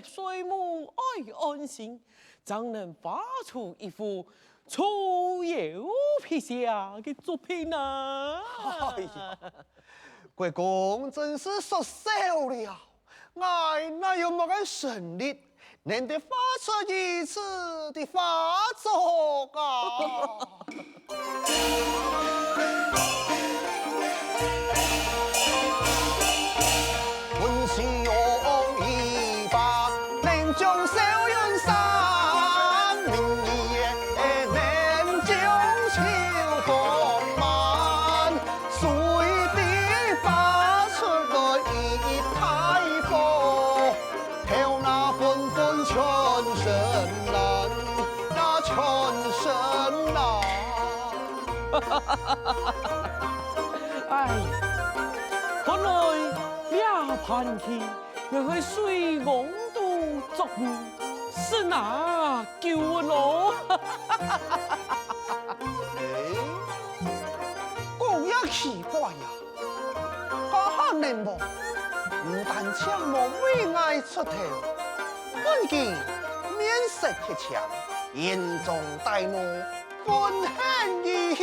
睡目愛安心，正能畫出一幅 出有皮相个作品啊！哎呀，國公真是說笑了，𠊎哪有麼个神力，能得畫出如此的畫作啊？ 哎，看來這盤棋 也係水王都捉魚，是哪救咯？哎，講也奇怪呀，該下寧王毋單淨無為𠊎出頭，反佢面色鐵青，嚴重大怒， 憤恨而去，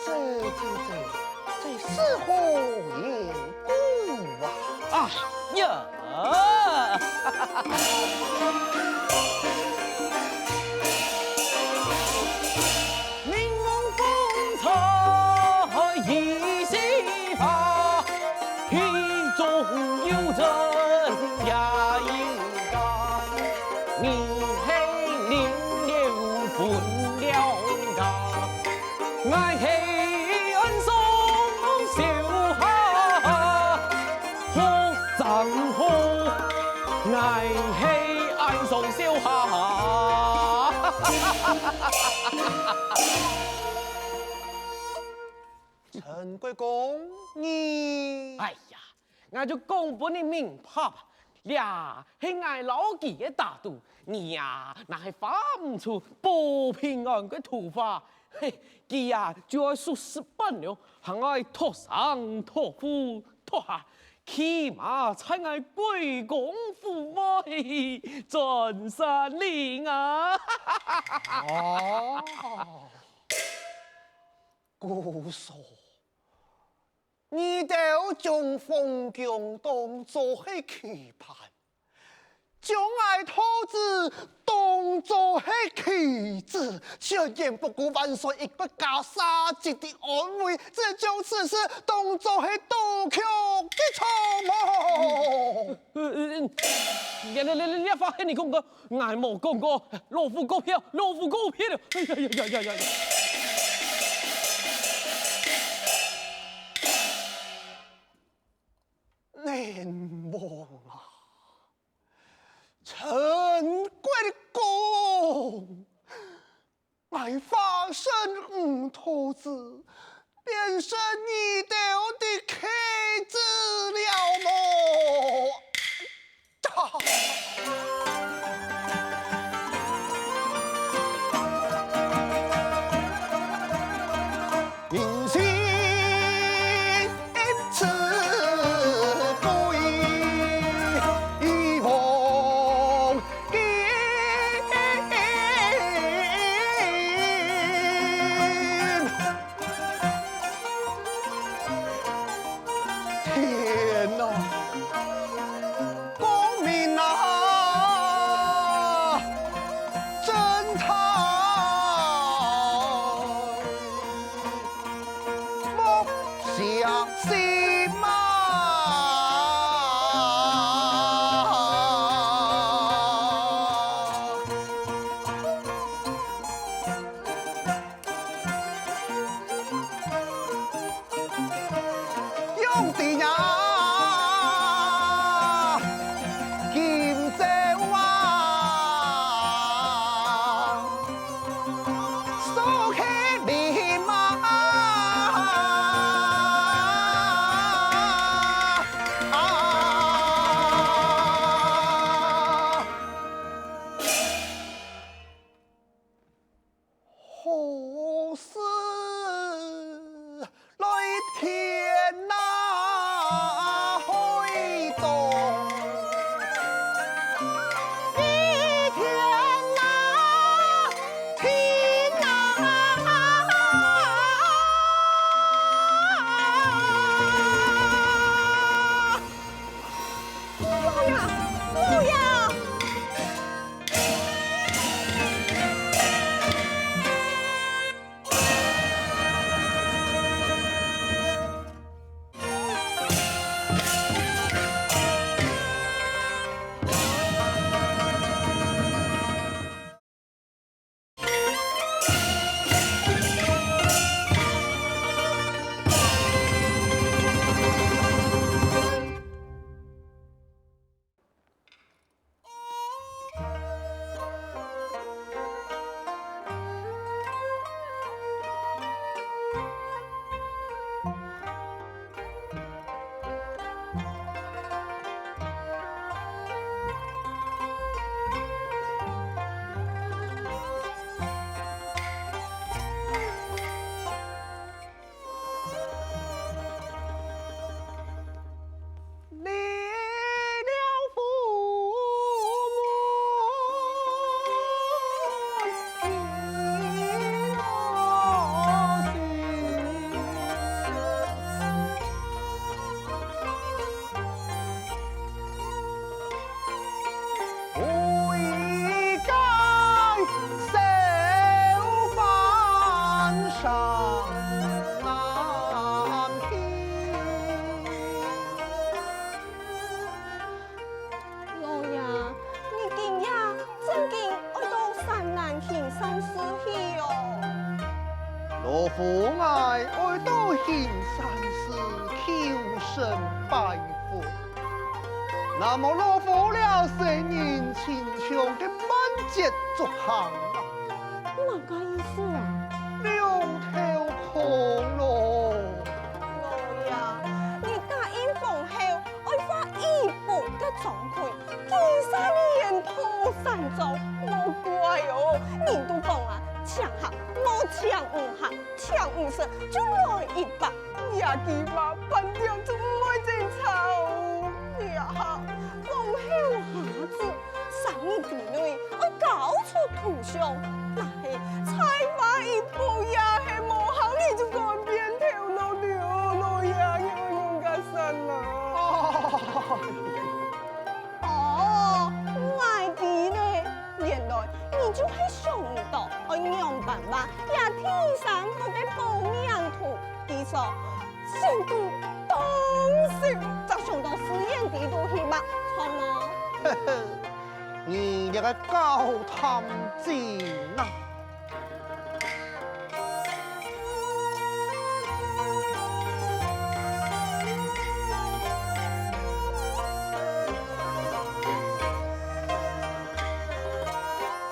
這、這、這、這是何緣故啊？哎呀！陳國公，你……哎呀， 𠊎就講分你明白啊，這係𠊎摎佢个打賭，你啊，若係畫毋出保平安个圖畫，嘿，佢啊就愛受死板了，還愛托生托父托下，起碼在𠊎國公府外轉山嶺啊！哦，故所 你兜將皇宮當做係棋盤，將𠊎桃子當做係棋子，全然不顧萬歲一國家社稷个安危，只將此事當做係賭局个籌謀。呃，呃，呃，這、這、這、這話係你講个， 𠊎無講過，老夫告票，老夫告票了！哎呀呀呀呀呀呀！寧王啊，陳國公，𠊎花生毋投資， 變成你兜个棋子了無？愛到行善寺求神拜佛，那麼老夫老先人親像个半截竹行啊，麼个意思啊？兩頭空咯。老爺，你答應皇后，愛畫一幅个妝屐， 幾十年討山莊，莫怪哦，人都講啊，請客莫請毋客，請毋食就來一把，這句話半點就毋會爭吵。這下皇后下旨，三日之內愛交出圖像，若係再畫一幅也係無效，你就改變頭路了，老爺，你愛仰結煞啊？ 哦，𠊎知咧，原來你就係想毋到愛仰般畫這第三幅个保命圖。佢說，想到當時，就想到寺院裡肚去畫，著無？你這个高談精啊！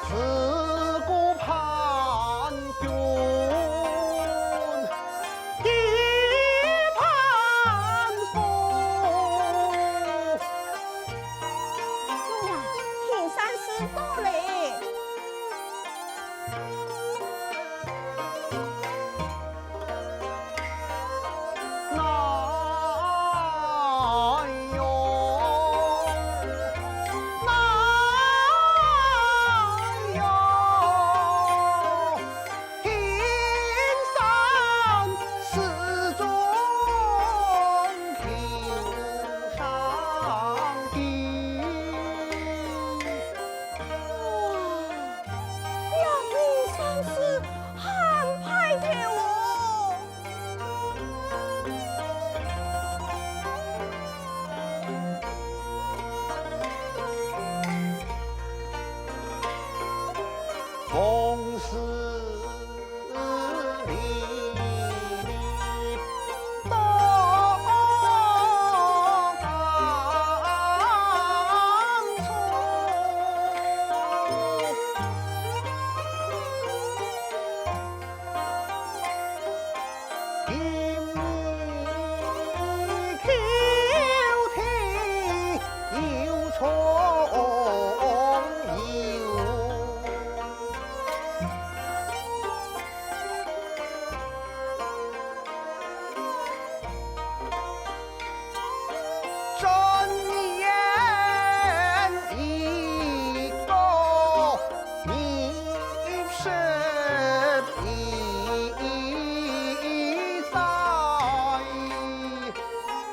自古伴君亦伴夫。老爺，行善寺到咧。 哪有，哪有，行善寺中求上帝。 哇，這行善寺還派頭哦！奉事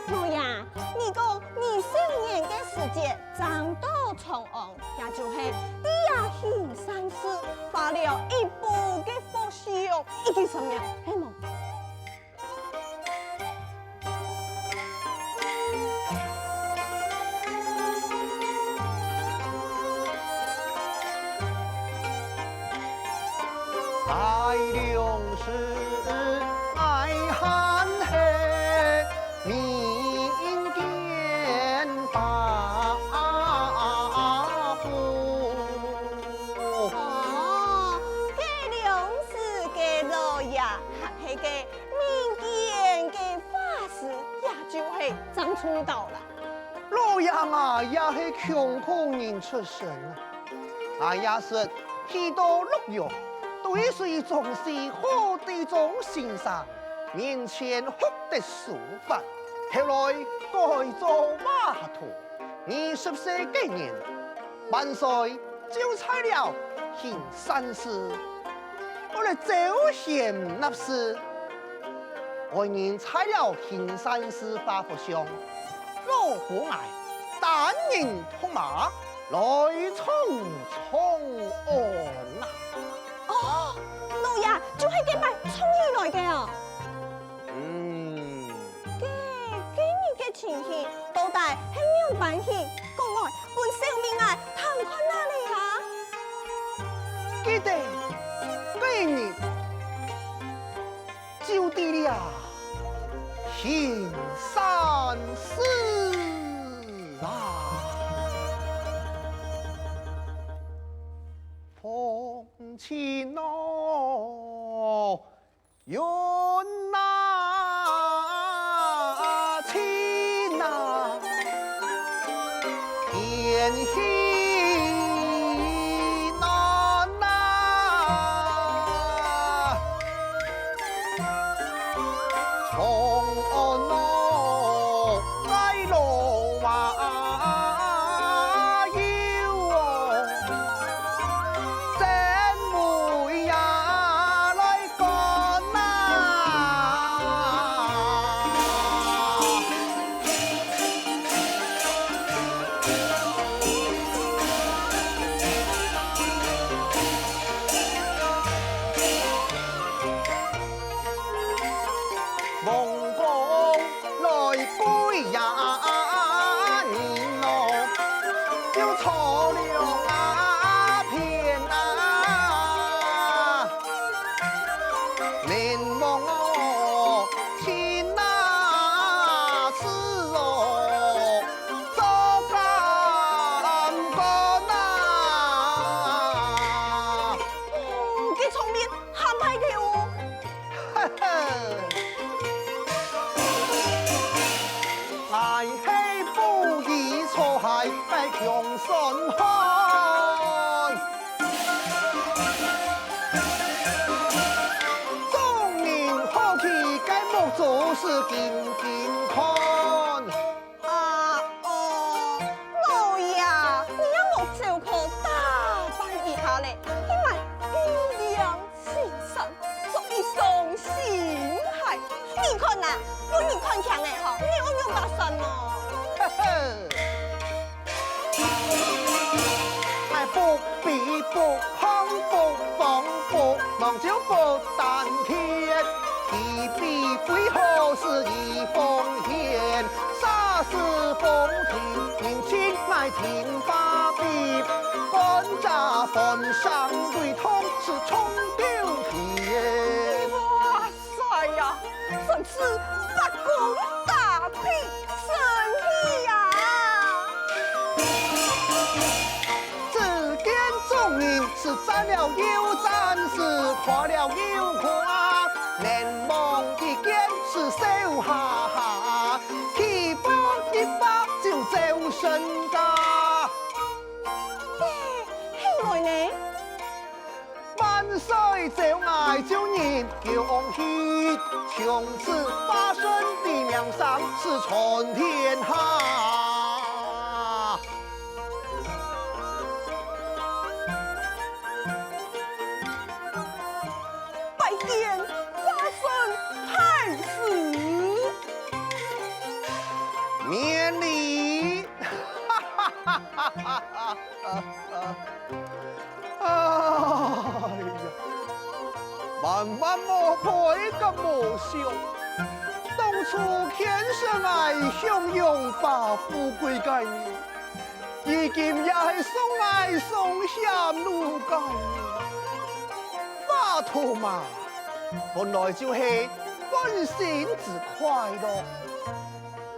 老爺，你講你少年个時節， 正到長安，也就係在這行善寺畫了一幅个佛像，一句說明，係無？哦，該龍寺个老爺，還係个民間个法師，也就係張出道啦。老爺啊，也係窮苦人出身啊。 阿爺說，去到洛陽，對水中師何地宗先生面前學得書法，後來改做畫圖。二十歲該年，萬歲就在了行善寺，愛來招賢納士。 外人在了行善寺畫佛像，老夫𠊎單人獨馬來衝長安啊！哦，老爺，就係該擺衝起來个哦。嗯。該，該日个情形到底係仰般形？講來，分小民𠊎聽看啊哩啊！記得，該日 就在這亲哦，云南亲啊，天气暖啊。 从安到街路啊，有哦，真美呀，来看呐。 王公来归呀，你喏，就错了啊，偏啊。明王哦，亲啊，是哦，早敢敢啊。嗯，佢聪明，还歹个哦。 𠊎係布衣草鞋个強酸汗，众人好奇个目珠是金金看。 啊，哦，老爷，你也莫照顧打扮一下咧，佢還衣領盡散，著一雙新鞋。你看啊，分人看輕个吼，你有用白算無？嘿嘿。哎，不比不碰不碰不碰，忙就不丹田。 地皮为何是一风险？啥是风景，人情爱情把柄，干家翻山对痛是冲丢田。哇塞呀，真是八公打屁，神奇呀！ 只见众人是赞了又赞，是夸了又夸，连忙一见是笑哈哈，七百一百就走身家。嘿，后来呢？万岁召𠊎就入宫去，从此花顺的名声是传天下。 拜见花顺太师。免礼。哎呀，万万无配个无想，当初看上𠊎享荣华富贵个人， 如今也係送𠊎送险路个人。花朵嘛，本來就係歡喜之快樂。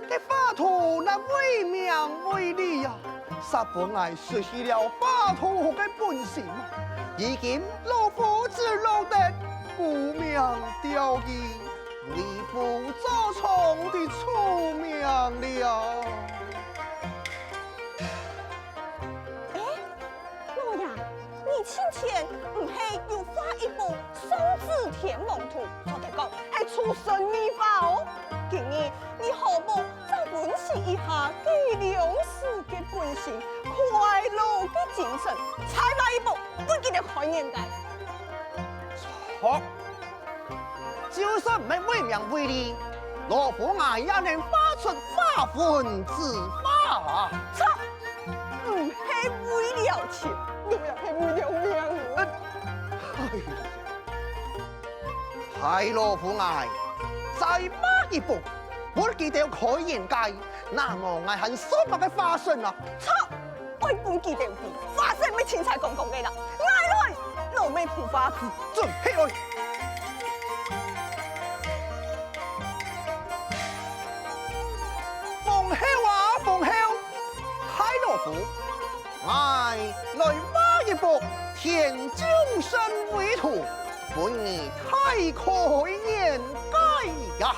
該花朵那為名為利啊，煞分𠊎失去了花朵个本性嘛。如今老夫只落得沽名釣譽， 為父做床的臭命了。哎，老爷，你從前毋係有畫一幅送子天王圖，做得講係出神入化哦。今日你何不再溫習一下計量詞个本性，快樂个精神，再畫一幅分佢兜看見个。好。 就算毋係為名為利，老夫𠊎也能畫出花粉之花啊！錯，毋係為了錢，老爺係為了命哦。呃，哎呀，害老夫𠊎再畫一幅，分佢兜看見个，那麼𠊎還算麼个花生啊？錯， 愛分佢兜知，花生毋係清採光光个啦！拿來，老妹鋪花枝，準備來！封口啊，封口！害老夫，𠊎來畫一幅田中生为徒，分你大开眼界呀！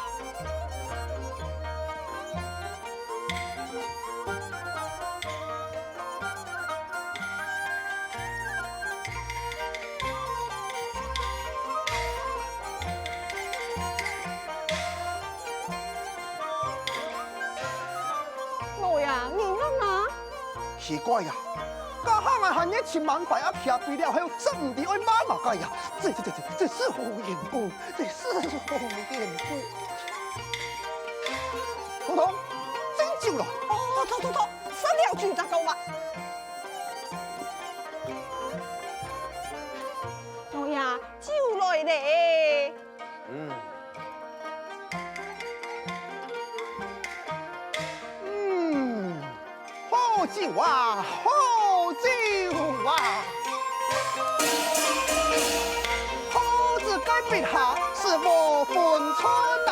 老爷，你看啊！奇怪呀，家下俺还热情满怀啊，撇肥了后，煞毋知愛罵麼个呀？这这这这，这是何缘故？这是何缘故？彤彤，斟酒了。哦，走走走，上了酒再讲吧。老爷，酒来了。 嗯，嗯，好酒啊，好酒啊！好酒该杯下是无分寸啊！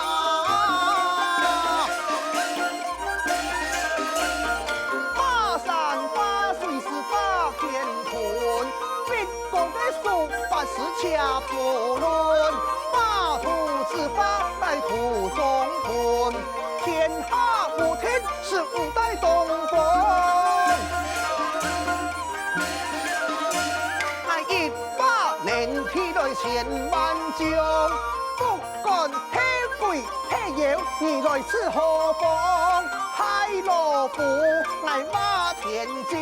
巴山巴水是巴天盆， 讲个说法是恰不伦，马虎之法乃途中分，天下无天是五代东风。哎，一把年纪来千万种，不管黑鬼黑妖，你来自何方？海老虎，哎，马天中，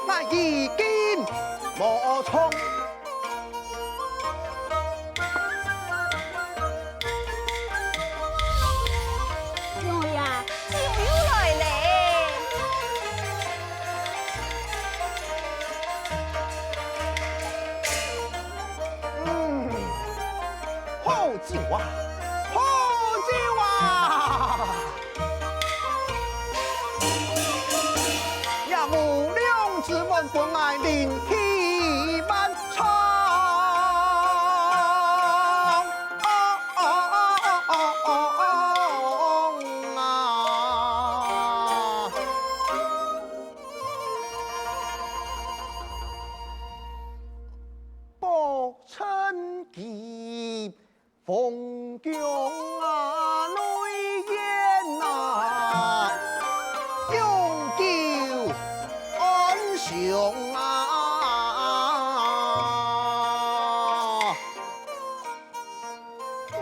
哎，已经 无错。老爷，酒又来了。嗯，好酒啊，好酒啊！ 也无两子文本来另起漫唱。啊啊啊啊啊啊啊！不称奇 风光啊，内言啊，永久安详啊。嗯，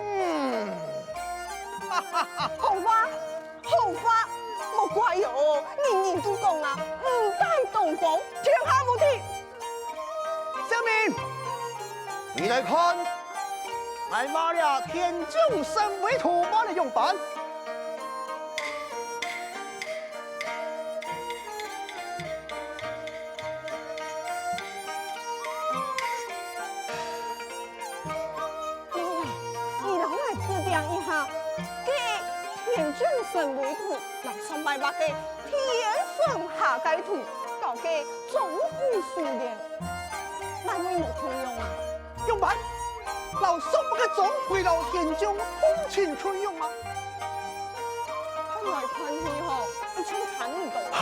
哈哈哈，好话，好话，莫怪哦，人人都讲啊，五代东风，天下无敌。小明，你来看， 俺骂了田中生为徒，骂了样般。你摎𠊎指點一下，該田中生为徒，摎上擺畫个 天上下个圖，搞个中規中矩，哪會無共樣啊？樣般，摎上擺个中規摎現象風情共樣啊？看來看去吼，一定差毋多。哈？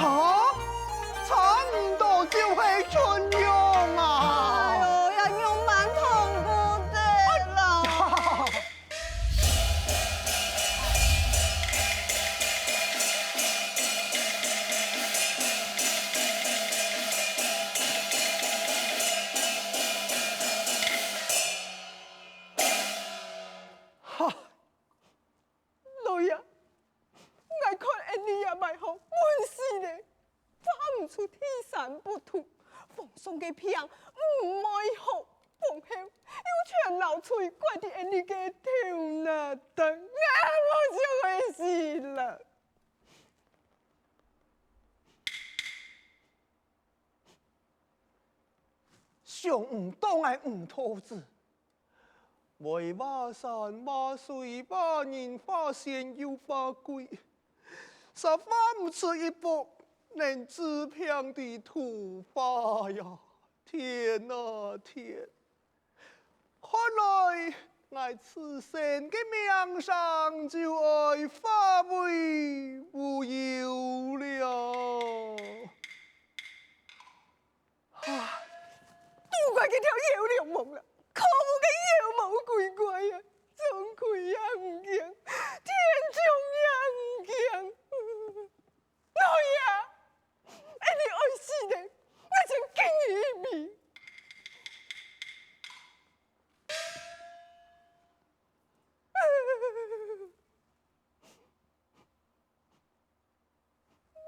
差毋多就係共樣啊？哎喲，也樣般通過得啦。 哈！老爺，𠊎看恁呢也賣好，悶死咧！ 畫毋出地山不土，皇上个病毋會好，皇后又全摎罪怪在𠊎俚个頭那頂，𠊎無想會死了。想毋到𠊎吳道子， 會畫山畫水，畫人畫仙又畫鬼，煞畫毋出一幅能治病个圖畫呀！天啊天！看來𠊎此生个名聲就愛化為烏有了。 啊，都怪該條妖龍王啦，可惡个妖魔鬼怪啊，鍾馗也毋驚，天將也毋驚。老爺，恁呢愛死呢，𠊎先敬你一杯。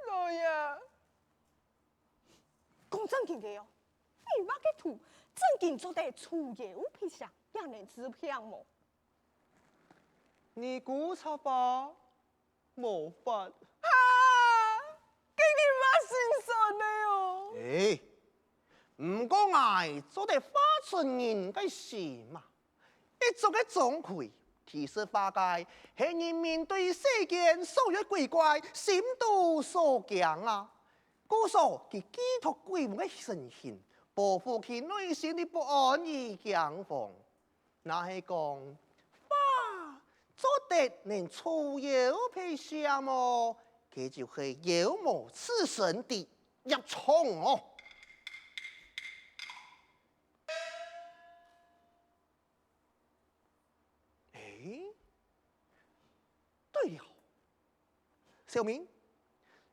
老爺，講正經个哦，你畫个圖真經做得除妖辟邪，也能治病無？你估錯吧？無法。哈！該你畫心酸个哦。誒，毋過𠊎做得畫出人个心啊！ 一族个鍾馗，其實畫个係人民對世間所有鬼怪心肚所驚啊。故所佢寄託鬼王个神性，保護佢內心个不安與驚惶。若係講畫做得能除妖辟邪無？該就係妖魔附身个業障哦。 誒，對了，小明，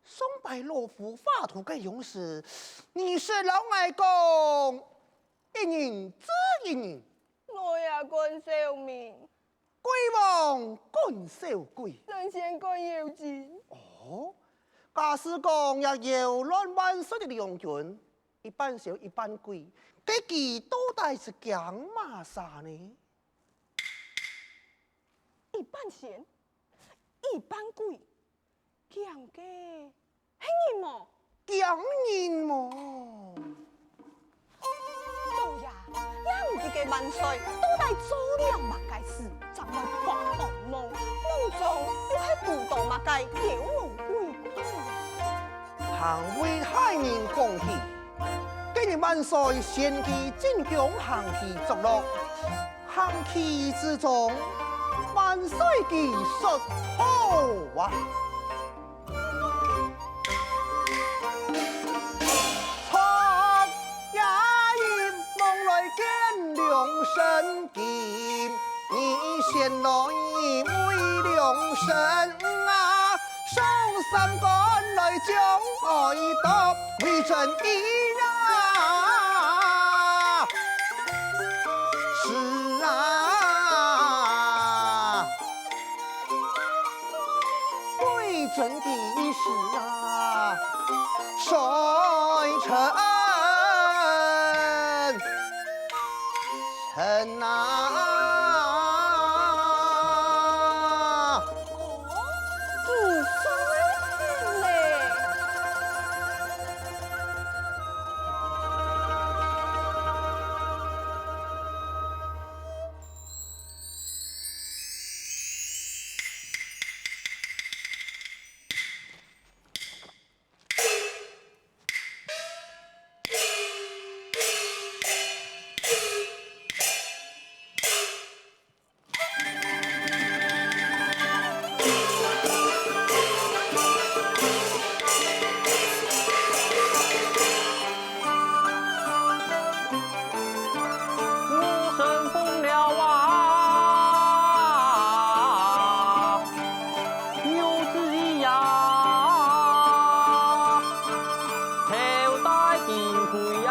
上擺老夫畫圖个樣式，你識摎𠊎講，一人治一人。老爺管小明。鬼王管小鬼。神仙管妖精。哦，假使講這妖亂萬歲个龍君， 一半小一半鬼，該佢到底係驚麼儕呢？一半仙，一半鬼，驚个係人無？驚人無？老爺，也毋知該萬歲到底做了麼个事，正會發惡夢，夢中又係堵到麼个妖魔鬼怪啊？ 還為大人講起，該日萬歲先佢進宮行棋作樂，行棋之中，萬歲佢說：「好啊！昨夜一夢來見龍神君，你先來為龍神啊！」 送三官來將愛奪，為朕意啊！是啊，為朕的意是啊，誰臣 臣啊！哦，你說个天咧！我身疯了啊！ 有旨意呀，头戴金盔呀，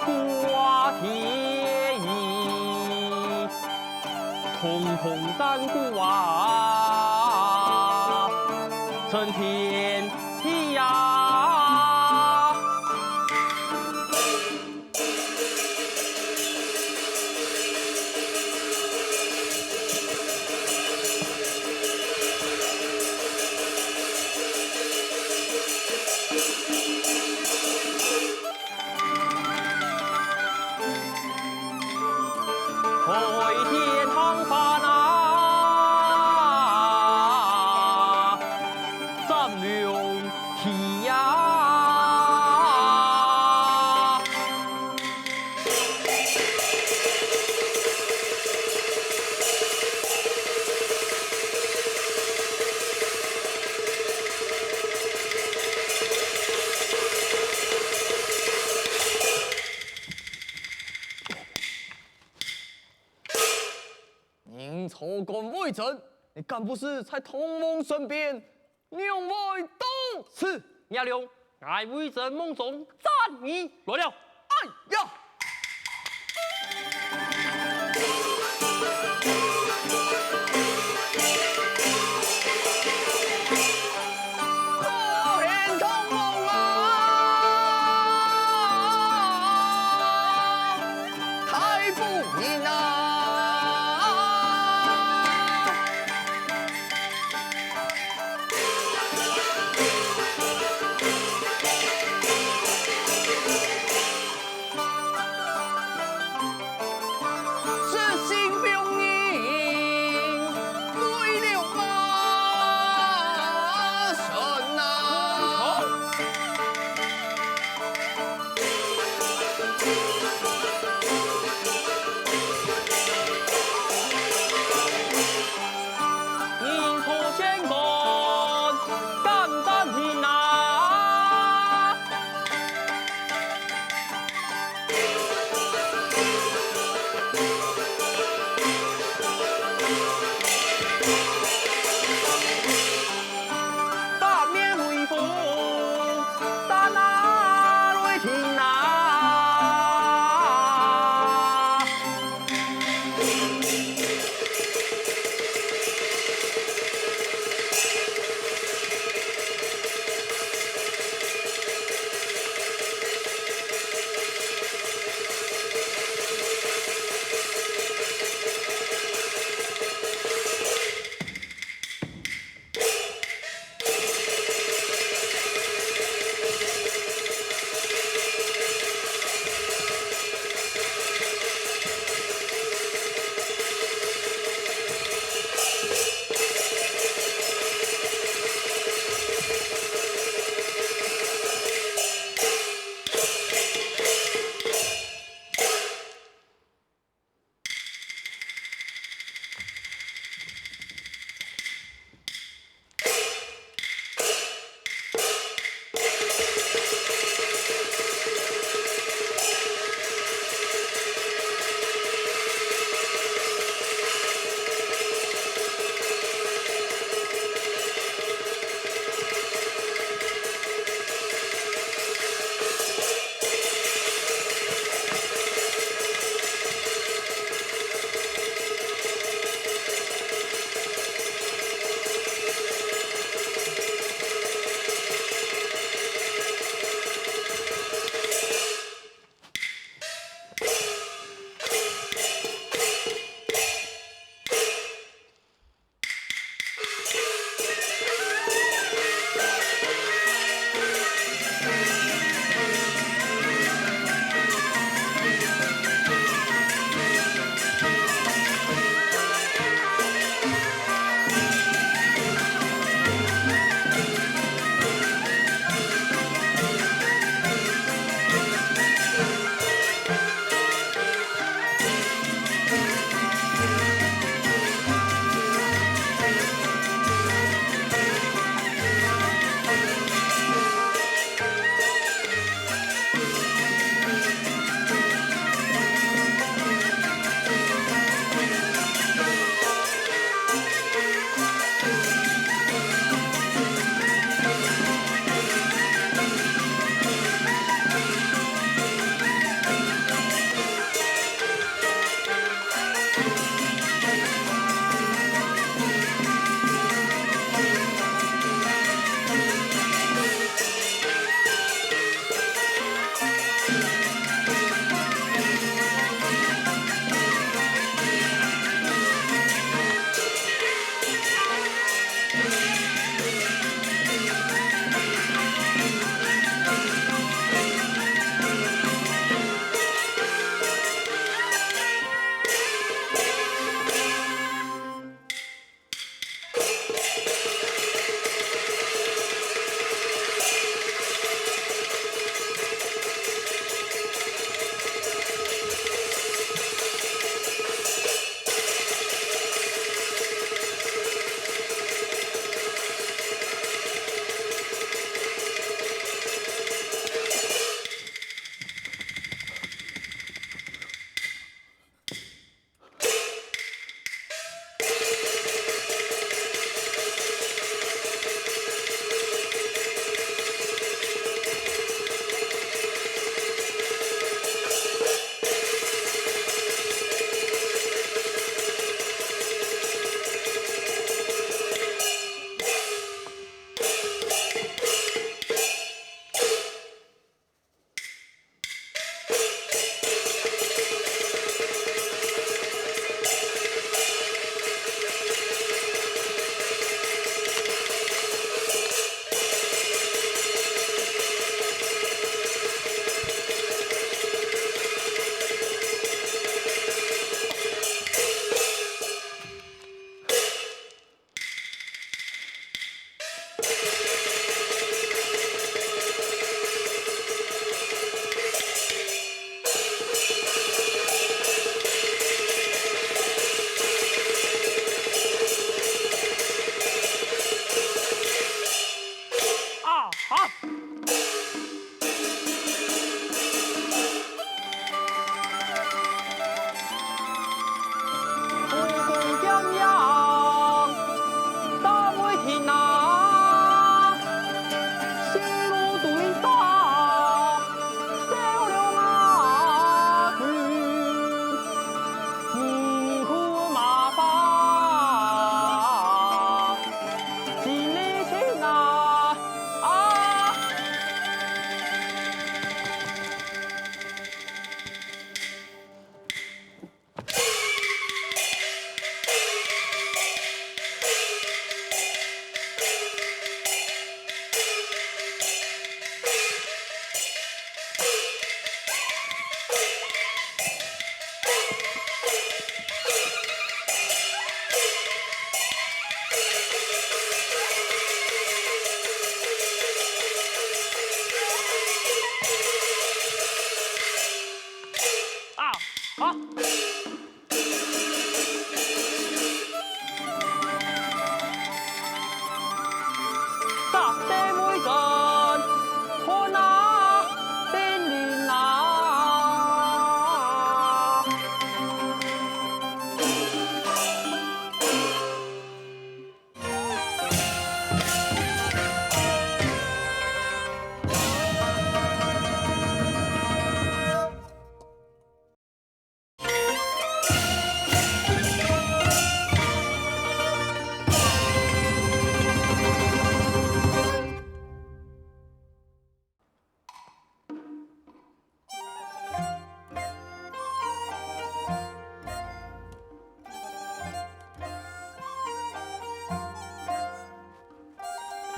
挂天衣，通通战鼓啊，震天地呀！干魏征，你敢不識在唐王身邊，仰會到此？娘娘，𠊎魏征夢中讚你來了。哎呀！可恨唐王啊！ 大夫人啊！啊！大地每轉，看啊，變靈啊！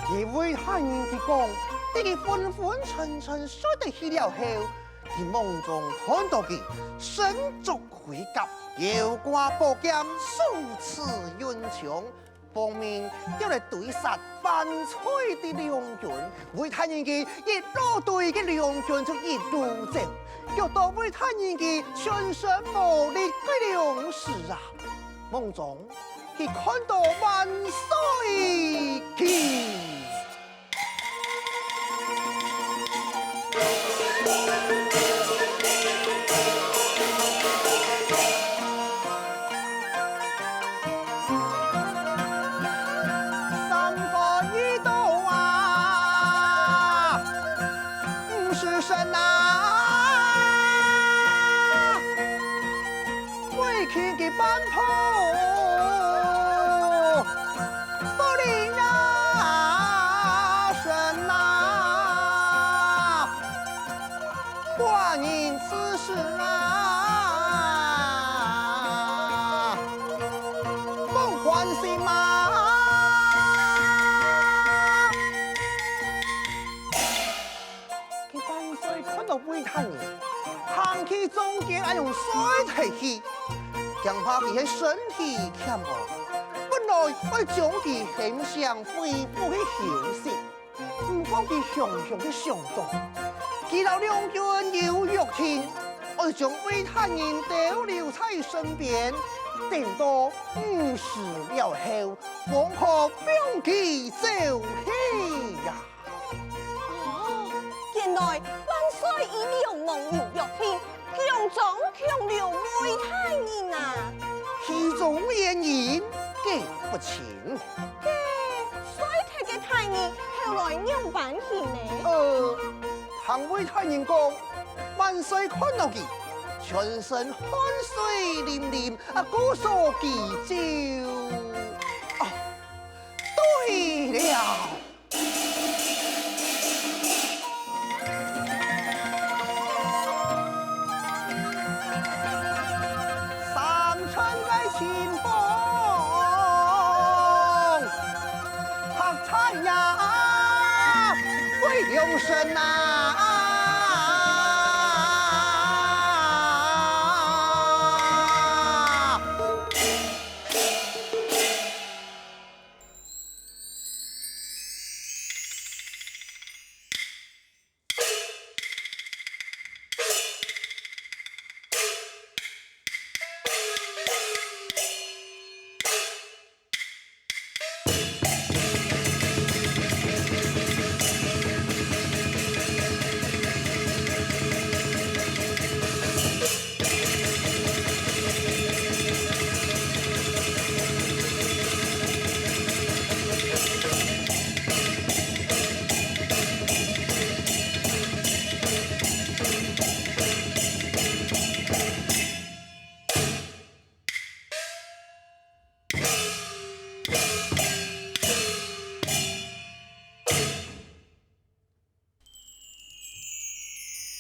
佢為大人佢講，在佢昏昏沉沉睡得去了後，佢夢中看到佢身著盔甲，腰掛寶劍，手持運槍， 奉命要來追殺萬歲个兩軍，為大人佢一路追个兩軍就一路走，逐到為大人佢全身無力个兩時啊，夢中佢看到萬歲佢。 三個一刀啊，毋使神啊，為佢个半步不離啊，神啊。 寡人此時啊，當歡喜嘛！佢萬歲看到為大人，行去中間恁樣睡忒去，驚怕佢係身體欠安，本來愛將佢喊醒恢復个休息。 毋過佢雄雄个想到，佢摎兩軍有約定，愛將為大人兜留在身邊，等到午時了後，方可放佢走去呀。哦，原來萬歲與龍王有約定， 強裝強留為大人啊！其中原因，計不清。該睡忒个大人後來仰般形呢？呃，聽為大人講，萬歲看到佢，全身汗水淋淋，啊，故所佢就……啊，對了！ 三寸个清風拍在呀，為兩身啊！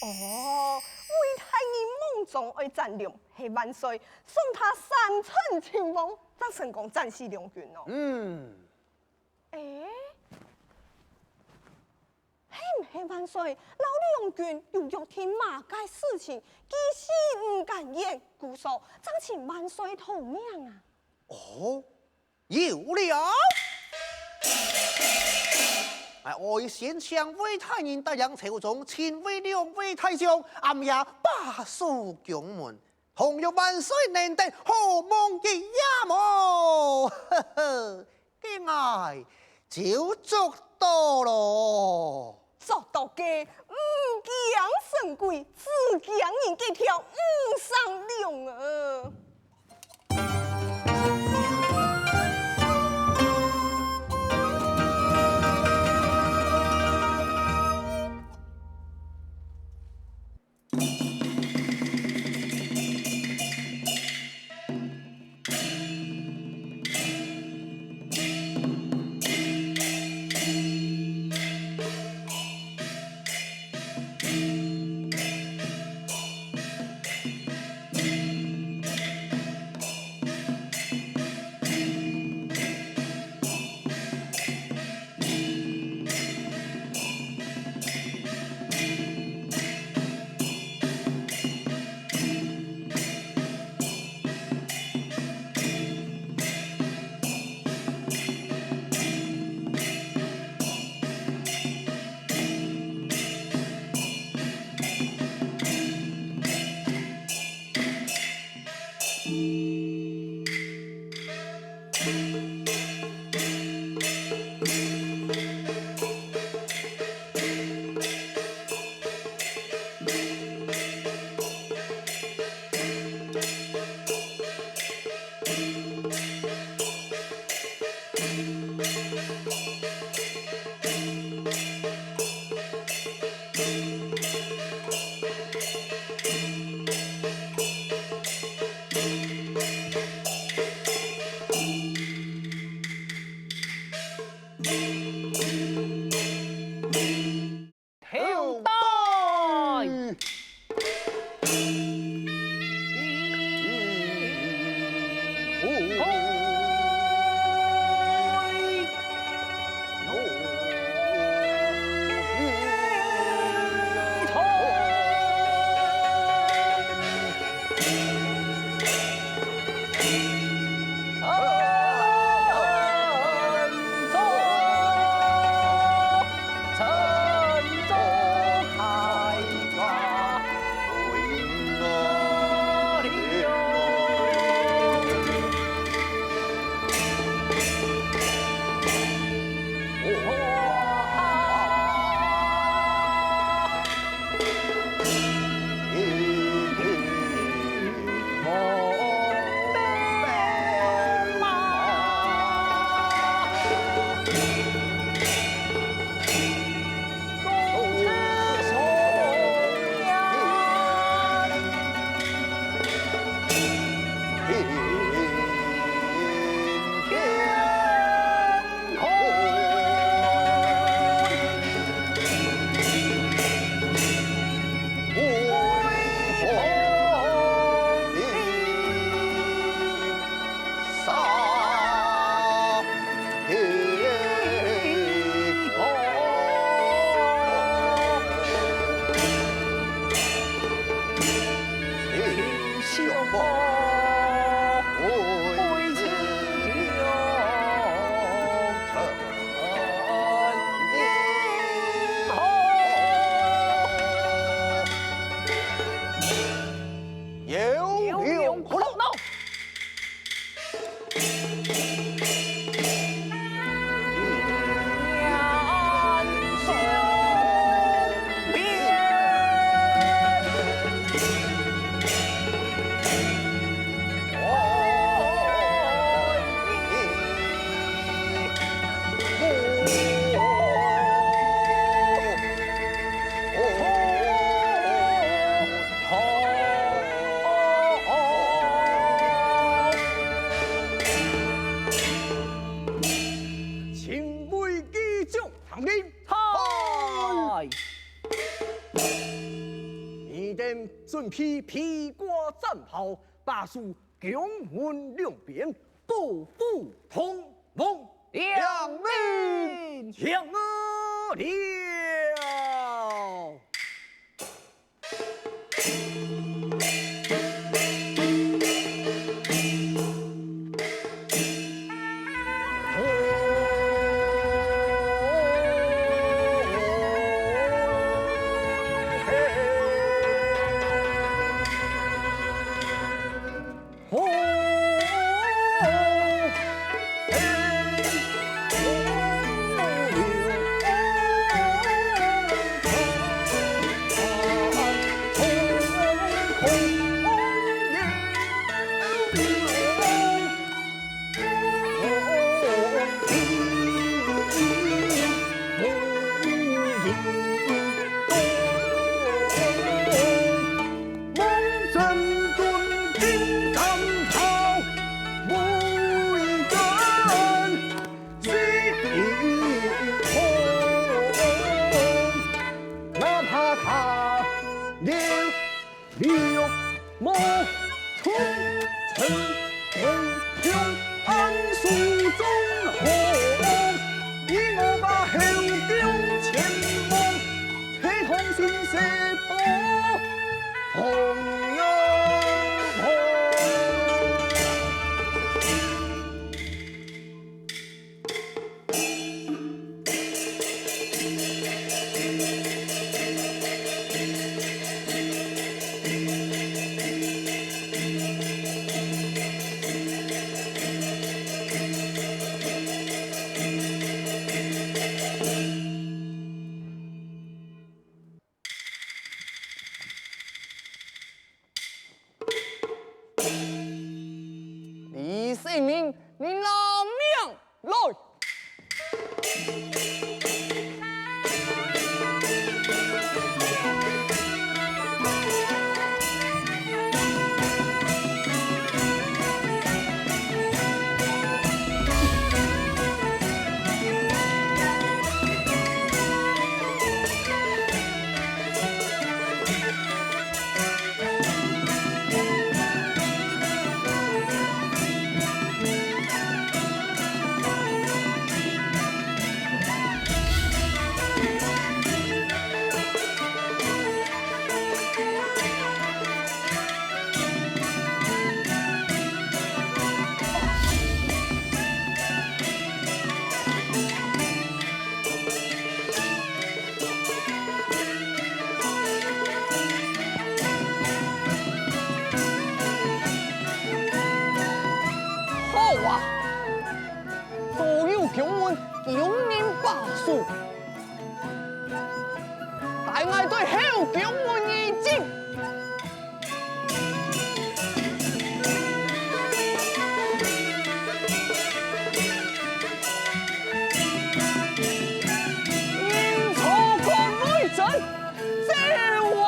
哦，為大人夢中愛斬龍，係萬歲送他三寸青芒，正成功斬死龍君哦。嗯。誒，係毋係萬歲摎龍君有約定麼个事情，佢死毋甘願，故所正請萬歲討命啊？哦， 有了！哎，哀先請為大人帶領朝中親衛兩位大將，暗夜把守宮門，同樣萬歲難得，好夢一夜無？呵呵，該𠊎就捉到囉。捉到个，毋驚神鬼，只驚人該條五牲龍啊！頭戴！请位骑将行礼。嗨！你等准备披挂战袍，把守宫门两边，步步通风。领命！行了。六六毛，通城通通安苏中和，你我把后宫全部，陪同心事不红啊红。李世民，你拿命来！ 好啊！左右宮門，宮人把守，帶𠊎對後宮門而進。 人錯過雷震，走啊！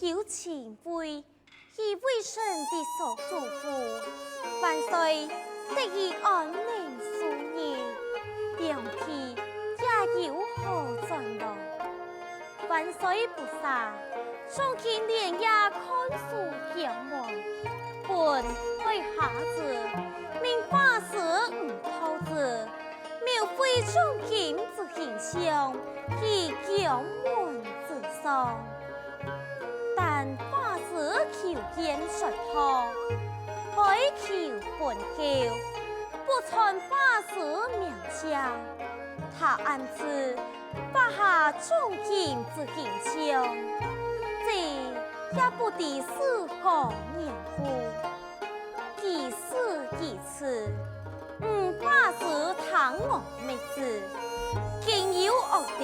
有情為，以為臣的所囑咐，萬歲得以安寧數日，兩地也有好轉來。萬歲不赦，眾卿連夜看守宮門，分配下旨，命法師吳道子 描繪眾卿之形象於宮門之上。但法師求見說道，開求分後，不傳法師名姓。他暗指畫下眾卿之形象，這也不知是何緣故。 幾時幾次，吳法師聽我密旨，竟有惡毒，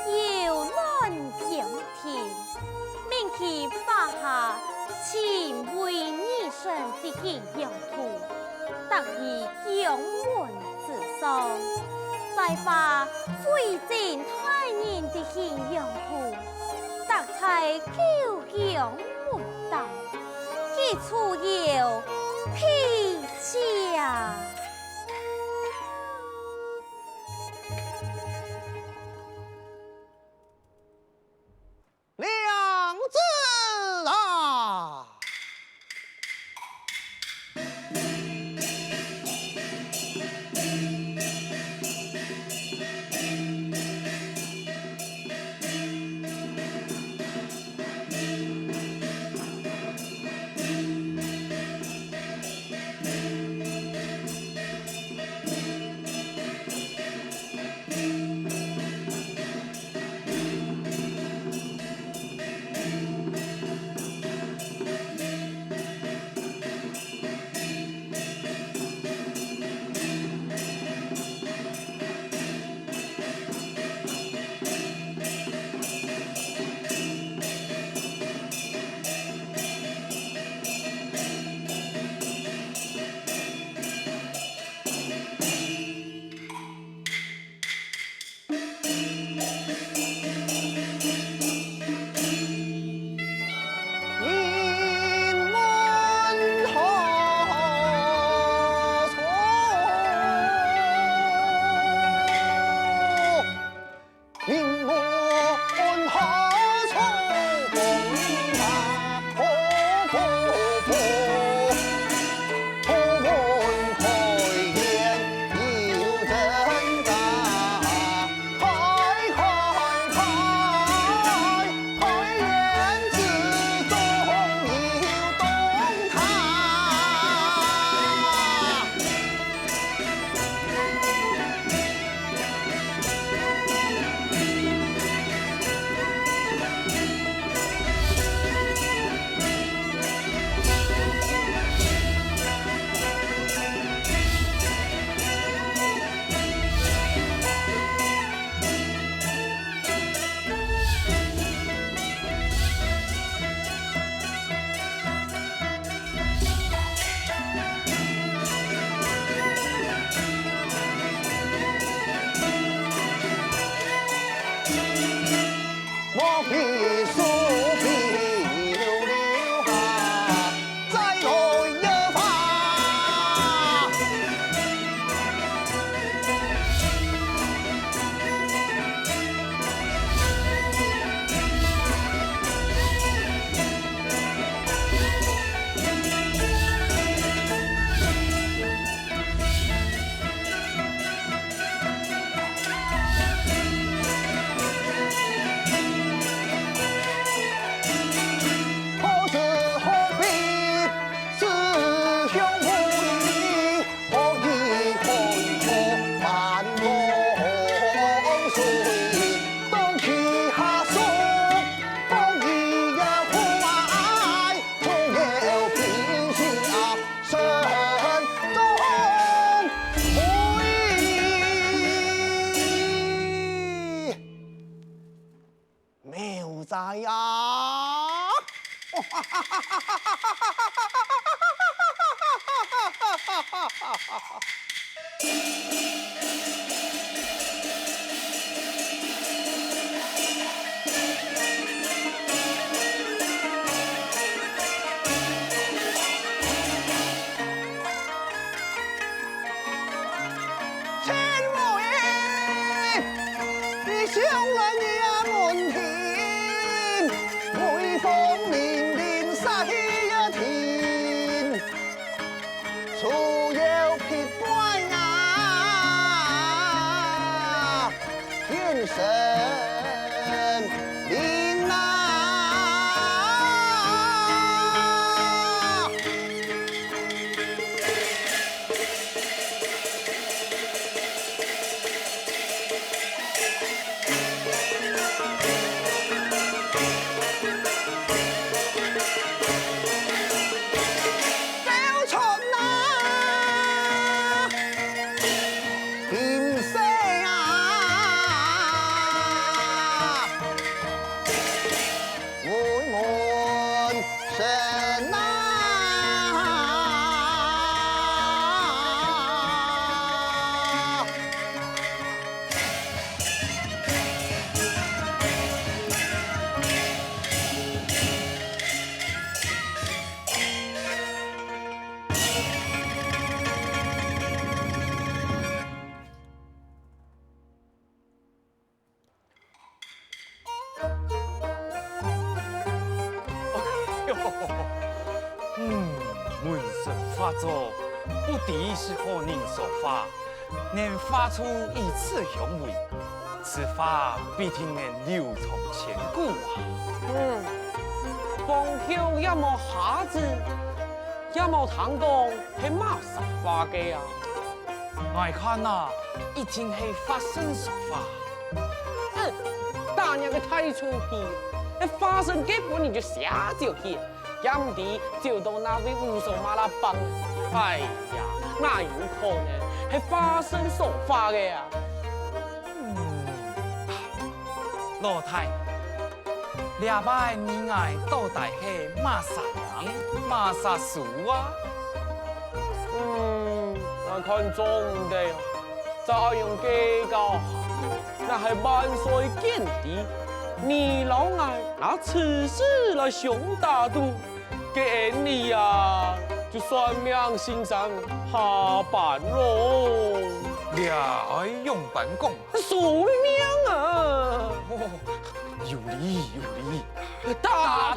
擾亂宮廷，命其畫下盡違逆臣的形象圖，đặt於宮門之上，再畫廢朕大人的形象圖，đặt在九 宮門頂，佢自有批價。良子啊！ 苗寨啊！神啊！嗯，门神化作，不知是何人所化，能化出如此雄偉，此化必定能流傳千古啊！嗯，方卿也無下旨，也無聽講係麼儕化个啊？ 𠊎看啊，一定係法身所化。嗯，打若个大臭屁，該法身根本你就寫走去，也毋知走到哪位烏索馬拉邦。哎呀，哪有可能係法身所化个啊？嗯，老弟， 這擺你𠊎到底係麼儕人、麼儕事啊？嗯，𠊎看做毋得，照恁樣計較下，𠊎係萬歲見底，你摎𠊎拿此事來相打賭，該恩俚啊，就算命先生下班囉。這愛仰般講？ 輸命啊！哦，有理有理。打